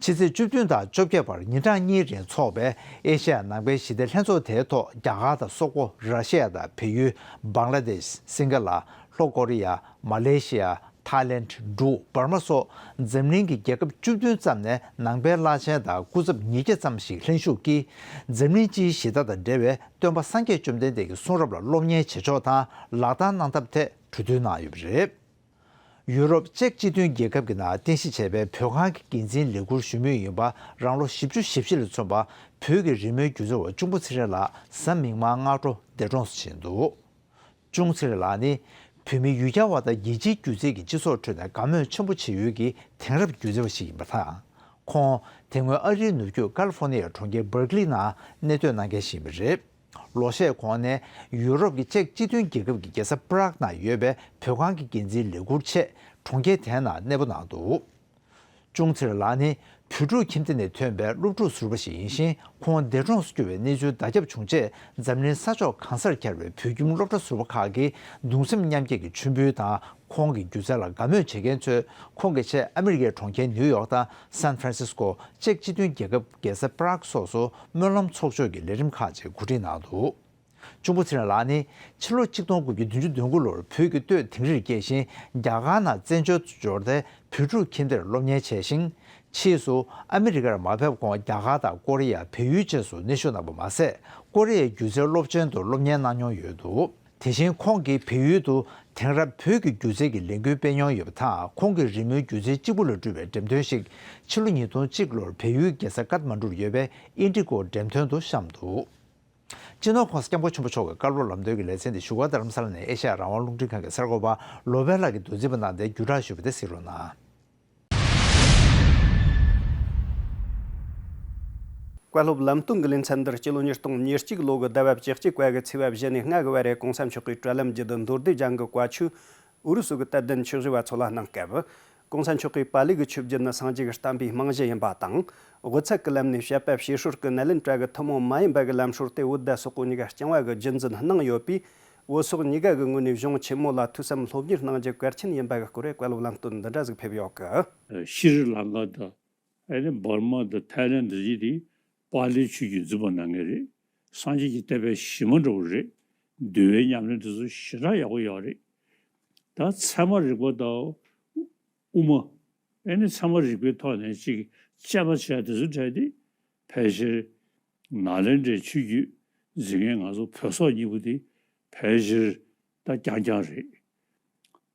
ཕྱི་ཚེས་བཅུ་བདུན་དང་བཅོ་བརྒྱད་བར་ཉིན་གྲངས་གཉིས་རིང་འཚོགས་པའི་ཨེ་ཤེ་ཡ་ནང་པའི་ཞི་བདེ་ལྷན་ཚོགས་དེའི་ཐོག་རྒྱ་གར་དང་སོག་པོ། ར་ཤི་ཡ་དང་བལ་ཡུལ། བང་ལ་དེཤ། སིང་ག་ལ། ལྷོ་ཀོ་རི་ཡ། མ་ལེ་ཤི་ཡ། ཐའི་ལེནྜ། འབྲུག། འབར་མ་སོགས་འཛམ་གླིང་གི་རྒྱལ་ཁབ་བཅུ་བདུན་ཙམ་ནས་ནང་པའི་བླ་ཆེན་དང་སྐུ་ཚབ་ཉིས་བརྒྱ་ཙམ་ཞིག་ལྷན་ཞུགས་ཀྱིས་འཛམ་གླིང་སྤྱིའི་ཞི་བདེ་དང་འབྲེལ་བའི་སྟོན་པ་སངས་རྒྱས་བཅོམ་ལྡན་འདས་ཀྱི་གསུང་རབ་ལ་སློབ་གཉེར་བྱེད་ཕྱོགས་དང་ལག་བསྟར་གནང་ཐབས་ཐད་གྲོས་བསྡུར་གནང་ཡོད་པ་རེད། ཡུ་རོབ་ཅེཀ་སྤྱི་མཐུན་རྒྱལ་ཁབ་ཀྱི་ནང་རྟེན་གཞི་བྱས་པའི་བོད་ཁང་གི་འགན་འཛིན་ལས་འཁུར་ཞུ་མུས་ཡིན་པ། རང་ལོ་བཞི་བཅུ་ཞེ་བཞི་ལ་སོན་པ་བོད་ཀྱི་རི་མོའི་སྒྱུ་རྩལ་བ་གཅུང་པོ་ཚེ་རིང་ལགས་གཟའ་མིག་དམར་སྔ་དྲོ་འདས་གྲོངས་སུ་ཕྱིན་འདུག། གཅུང་ཚེ་རིང་ལགས་ནི་བོད་མི་ཡུལ་གྱར་བ་དང་རྒྱལ་སྤྱིའི་སྒྱུ་རྩལ་གྱི་སྤྱི་ཚོགས་ཁྲོད་ནས་དགའ་མོས་ཆེན་པོ་བྱེད་ཡུལ་གྱི་དེང་རབས་སྒྱུ་རྩལ་བ་ཞིག་ཡིན་པ་དང་། ཁོང་དེ་སྔོན་ཨ་རིའི་ནུབ་རྒྱུད་ཀ་ལི་ཧྥོ་ནི་ཡའི་གྲོང་ཁྱེར་བར་ཀ་ལི་ནང་གནས་སྡོད་གནང་མཁན་ཞིག་ཡིན་པ་རེད། ལོ་ཤས་གོང་ནས་ཡུ་རོབ་ཀྱི་ཅེཀ་སྤྱི་མཐུན་རྒྱལ་ཁབ་ཀྱི་རྒྱལ་ས་པ་རག་ནང་ཡོད་པའི་བོད་ཁང་གི་འགན་འཛིན་ལས་འཁུར་ཆེད་གྲོང་ཁྱེར་དེའི་ནང་གནས་སྤོ་གནང་འདུག། གཅུང་ཚེ་རིང་ལགས་ནི་བོད་ཕྲུག་ཁྱིམ་སྡེ་ནས་ཐོན་པའི་སློབ་ཕྲུག་ཟུར་པ་ཞིག་ཡིན་ཞིང་། ཁོང་འདས་གྲོངས་སུ་གྱུར་བའི་གནས་ཚུལ་བརྡ་ཁྱབ་བྱུང་རྗེས། འཛམ་གླིང་ས་ཕྱོགས་གང་སར་གྱར་བའི་བོད་ཁྱིམ་སློབ་གྲྭ་ཟུར་པ་ཁག་གིས་གདུང་སེམས་མཉམ་སྐྱེད་ཀྱི་མཆོད་འབུལ་དང་། ཁོང་གི་སྒྱུ་རྩལ་ལ་དགའ་མོས་བྱེད་མཁན་ཚོས་ཁོང་གི་ཆེད་ཨ་མི་རི་ཀའི་གྲོང་ཁྱེར་ནིའུ་ཡོག་དང་སན་ཧྥ་རན་སིས་ཀོ། ཅེཀ་སྤྱི་མཐུན་རྒྱལ་ཁབ་རྒྱལ་ས་པ་རག་སོགས་སུ་སྨོན་ལམ་ཚོགས་ཆོས་ཀྱི་ལས་རིམ་ཁག་ཅིག་གོ་སྒྲིག་གནང་འདུག། གཅུང་པོ་ཚེ་རིང་ལགས་ནི་ཕྱི་ལོ་ཆིག་སྟོང་དགུ་བརྒྱ་བདུན་ཅུ་དོན་དགུ་ལོར་བོད་ཀྱི་སྟོད་དིང་རིར་སྐྱེས་ཤིང་། རྒྱ་གར་ནང་བཙན་བྱོལ་དུ་འབྱོར་ཏེ་བོད་ཕྲུག་ཁྱིམ་སྡེར་སློབ་གཉེར་བྱས་ཤིང་། ཕྱིས་སུ་ཨ་མི་རི་ཀར་མ་ཕེབས་གོང་རྒྱ་གར་དང་ཀོ་རི་ཡ། བལ་ཡུལ་བཅས་སུ་གནས་བཞུགས་གནང་པ་མ་ཟད། ཀོ་རི་ཡའི་སྒྱུ་རྩལ་སློབ་ཆེན་དུ་སློབ་གཉེར་གནང་མྱོང་ཡོད་འདུག། དེ་བཞིན་ཁོང་གིས་བལ་ཡུལ་དུ་དེང་རབས་བོད་ཀྱི་སྒྱུ་རྩལ་གྱི་ལས་འགུལ་སྤེལ་མྱོང་ཡོད་པ་དང་། ཁོང་གི་རི་མོའི་སྒྱུ་རྩལ་གཅིག་པུ་ལས་གྲུབ་པའི་འགྲེམས་སྟོན་ཞིག་ཕྱི་ལོ་ཉིས་སྟོང་གཅིག་ལོར་བལ་ཡུལ་རྒྱལ་ས་ཀཏ་མན་ཌུར་ཡོད་པའི་ཨིན་ཌི་གོ་འགྲེམས་སྟོན་དུ་བཤམས་འདུག། སྤྱི་ནོར་༸གོང་ས་༸སྐྱབས་མགོན་ཆེན་པོ་མཆོག་གི་བཀའ་སློབ་ལམ་སྟོན་གྱི་ལེ་ཚན་འདི་བཞུགས་སྒར་རྡ་རམ་ས་ལ་ནས་ཨེ་ཤ་ཡ་རང་དབང་རླུང་འཕྲིན་ཁང་གི་གསར་འགོད་པ་བློ་བྷེ་ལགས་ཀྱིས་མདོར་བསྡུས་པ་གནང་སྟེ་བརྒྱུད་བསྒྲགས་ཞུས་པ་དེ་གཟིགས་རོགས་གནང་། བཀའ་སློབ་ལམ་སྟོན་གྱི་ལེ་ཚན་འདིར་སྤྱི་ལོ་ཉིས་སྟོང་ཉེར་གཅིག་ལོ་གི་ཟླ་བ་བཅུ་གཅིག་པ་གི་ཚེས་པ་བཞི་ནས་ལྔ་གི་བར་རེ་གོང་ས་མཆོག་གིས་དྲ་ལམ་བརྒྱུད་དུ་མདོ་སྡེ་ལྗང་གི་བཀའ་ཆོས་ཨུ་རུ་སུ་གི་དད་ལྡན་ཆོས་ཞུ་བ་ཚོ་ལ་གནང་སྐབས། གོང་ས་མཆོག་གིས་པཱ་ལི་གི་ཆོས་བརྒྱུད་ནི་སངས་རྒྱས་ཀྱི་བསྟན་པའི་རྨང་གཞི་ཡིན་པ་དང་། དབུ་ཚད་ཀྱི་ལམ་ནས་བཤད་པ་བཤད་སྲོལ་གྱི་ནཱ་ལེནྡྲ་གི་ཐུན་མོང་མ་ཡིན་པ་གི་ལམ་སྲོལ་དེ་བོད་ཟླ་སོག་པོ་གཉིས་ཀ་རྐྱང་བ་གི་རྒྱུན་འཛིན་གནང་ཡོད་པས། བོད་སོག་གཉིས་ཀ་གི་ངོས་ནས་གཞུང་ཆེན་མོ་ལ་ཐོས་བསམ་སློབ་གཉེར་གནང་རྒྱུ་གལ་ཆེན་ཡིན་པ་གི་སྐོར་བཀའ་སློབ་ལམ་སྟོན་འདི་འདྲ་ཟིག་ཕེབས་ཡོད་གི། ཤྲི་ལང་ཀ་དང་། ཨེ་ནི་འབར་མ་དང་ཐའི་ལེན་འདི་བཞི་དེ་པཱ་ལིའི་ཆོས་བརྒྱུད་འཛིན་པ་གནང་མཁན་རེད། སངས་རྒྱས་ཀྱི་བསྟན་པའི་གཞི་མ་འདྲ་བོ་རེད། འདུལ་བའི་ཉམས་ལེན་དེ་ཚོ་ཞེ་དྲག་ཡག་པོ་ཡོད་རེད། ད་ཚད་མ་རིག་པ་དང་དབུ་མ། ཨེ་ནི་ཚད་མ་རིག་པའི་ཐོག་ནས་ཅིག་དཔྱད་པ་བྱས་དེ་ཚོ་འདྲ་དེ་ཕལ་ཆེར་ནཱ་ལེནྡྲའི་ཆོས་བརྒྱུད་འཛིན་མཁན་ང་ཚོ་བོད་སོག་གཉིས་པོ་དེ་ཕལ་ཆེར་ད་རྐྱང་རྐྱང་རེད།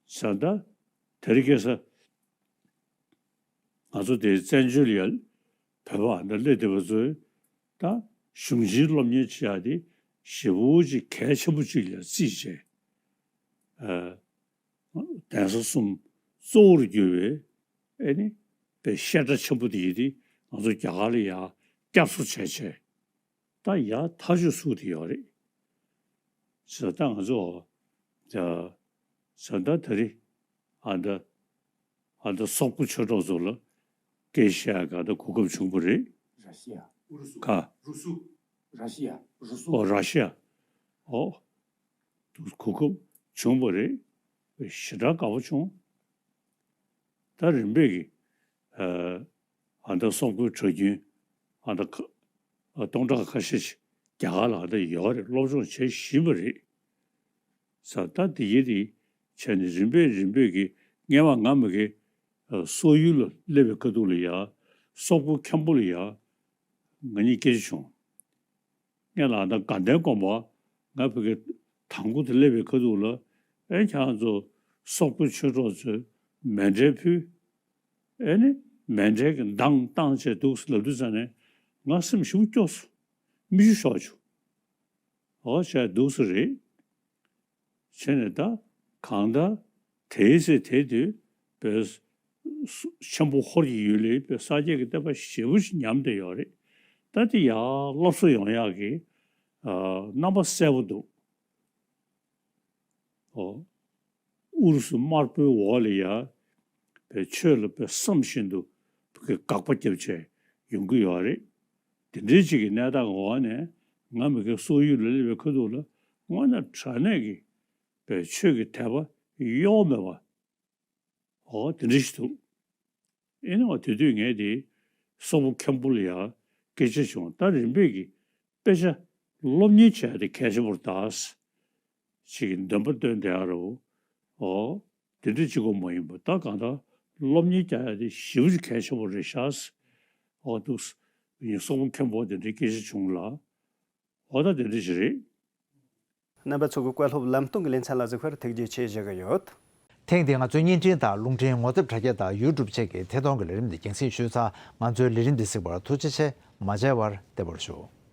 ས་ད་དེ་རིང་ཁ་སང་ང་ཚོ་དེ་བཙན་བྱོལ་ཡ་བོད་པ་འདི་སླེབས་བསྡད་པ་ཚོས་ད་གཞུང་ཆེན་སློབ་གཉེར་བྱེད་ཡ་དེ་ཞེ་པོ་ཅིག་གལ་ཆེན་པོ་ཅིག་ལ་བརྩིས་བྱས། ཨ། གདན་ས་གསུམ་གཙོ་བོར་གྱུར་པའི་ཨེ་ནི་པའི་བཤད་གྲྭ་ཆེན་པོ་དེ་ཡིན་དེ་ང་ཚོ་རྒྱ་གར་ལ་ཡ་བསྐྱར་གསོ་བྱས་བྱས། ད་ཡ་ཐག་ཆོད་ཚུགས་དེ་ཡོད་རེད། ཟེར་ད་ང་ཚོ་ད་ཟེར་ད་ད་རེས་ཨ་ད་ཨ་ད་སོག་པོ་ཆོས་གྲོགས་ཚོ་ལ་སྐད་ཆ་བཤད་ག་ད་གོ་སྐབས་བྱུང་བ་རེད། ར་ཤི་ཡ། ཨུ་རུ་སུ། ག་རུ་སུ། ར་ཤི་ཡ། རུ་སུ། ཨོ་ར་ཤི་ཡ། ཨོ། གོ་སྐབས་བྱུང་བ་རེད། ཞེ་དྲག་དགའ་པོ་བྱུང་། ད་རིམ་པས་ཀྱི་ཨ་ད་སོག་པོའི་གྲྭ་རྒྱུན་ཨ་ད་ཁ་སྟོང་ཕྲག་ཁ་ཤས་ཤིག་རྒྱ་གར་ལ་ཨ་ད་ཡོད་རེད། སློབ་སྦྱོང་བྱེད་བཞིན་པ་རེད། ས་ད་དེ་ཡི་དེ་བྱས་ནས་རིམ་པས་རིམ་པས་ཀྱི་སྔས་མ་ང་མི་གི་སོག་ཡུལ་ལ་སླེབས་པའི་ཁ་ཐུག་ལ་ཡ་སོག་པོ་མཁན་པོ་ལ་ཡ་ང་གཉིས་སྐད་ཆ་བྱུང་། ངས་ལ་ད་དགའ་ལྡན་དགོན་པ་ང་བོད་ཀྱི་དང་པོ་དེ་སླེབས་པའི་ཁ་ཐུག་ལ་ཨེ་ཁྱེད་རང་ཚོ་སོག་པོ་ཆོས་གྲོགས་ཚོས་མཎྜལ་ཕུལ། ཨེ་ནི་མཎྜལ་གྱི་མདངས་བཏང་བྱས་འདུག་ལབ་དུས་ཙ་ནས་ང་སེམས་ཞེ་པོ་སྐྱོ་སོང་། མིག་ཆུ་ཤོར་བྱུང་། འོ་བྱས་འདུག་སེ་རེད། བྱས་ནས་ད་གང་ལྟར་དེའི་ཚེ་དེ་དུས་བོད་ཆེན་པོ་ཧོར་གྱི་ཡུལ་ལ་བོད་ས་སྐྱ་གི་བསྟན་པ་ཞེ་པོ་ཞིག་ཉམས་བསྡད་ཡོད་རེད། ད་དེ་ཡར་སློབ་གསོ་ཡོང་ཡག་གི་ཨ་རྣམ་པ་གསལ་པོ་འདུག་ཨོ། ཨུ་རུ་སུ་དམར་པོའི་འོག་ལ་ཡ་བོད་ཆོས་ལ་བོད་བསམ་བཞིན་དུ་བོད་ཀྱི་དགག་པ་བརྒྱབ་བྱས་ཡོང་གི་ཡོད་རེད། དེ་འདྲའི་ཅིག་གི་གནས་སྟངས་འོག་ནས་ང་མི་གི་སོག་ཡུལ་ལ་སླེབས་པའི་ཁ་ཐུག་ལ་དངོས་གནས་དྲང་གནས་ཀྱི་བོད་ཆོས་ཀྱི་དད་པ་གཡོ་མེད་པ་འོ་དེ་འདྲ་ཞིག་འདུག་ཨེ་ནི་འོ་དེ་དུས་ངས་དེ་སོག་པོ་མཁན་པོ་ལ་ཡ་སྐད་ཆ་བྱུང་། ད་རིམ་པས་ཀྱི་དཔེ་ཆ་སློབ་གཉེར་བྱས་ཏེ་གལ་ཆེན་པོར་གདའ། ཅིག་གི་འདོན་པ་བཏོན་བསྡད་ཡ་རོ། འོ། དེ་འདྲ་གཅིག་པོ་མ་ཡིན་པ་ད་གང་ལྟར་སློབ་གཉེར་རྒྱག་ཡ་དེ་ཞེ་པོ་ཅིག་གལ་ཆེན་པོ་རེད་ཤག་འོ་འདུག་ཡིན་སོག་པོ་མཁན་པོ་དེ་འདྲའི་སྐད་ཆ་བྱུང་ལ། འོ་ད་དེ་འདྲ་ཞིག་རེད། རྣམ་པ་ཚོ་གི་བཀའ་སློབ་ལམ་སྟོན་གྱི་ལེ་ཚན་ལ་གཟིགས་པར་ཐུགས་རྗེ་ཆེ་ཞུ་གི་ཡོད། ཐེངས་འདིའི་ང་ཚོའི་བརྙན་འཕྲིན་དང་རླུང་འཕྲིན་ངོ་དེབ་དྲ་རྒྱ་དང་ཡུ་ཊུབ་བཅས་ཀྱི་ཐད་གཏོང་གི་ལས་རིམ་འདི་རྒྱང་སྲིང་ཞུས་ཚར། ང་ཚོའི་ལས་རིམ་འདི་གཟིགས་པར་ཐུགས་རྗེ་ཆེ། མ་མཇལ་བར་བདེ་མོར་བཞུགས།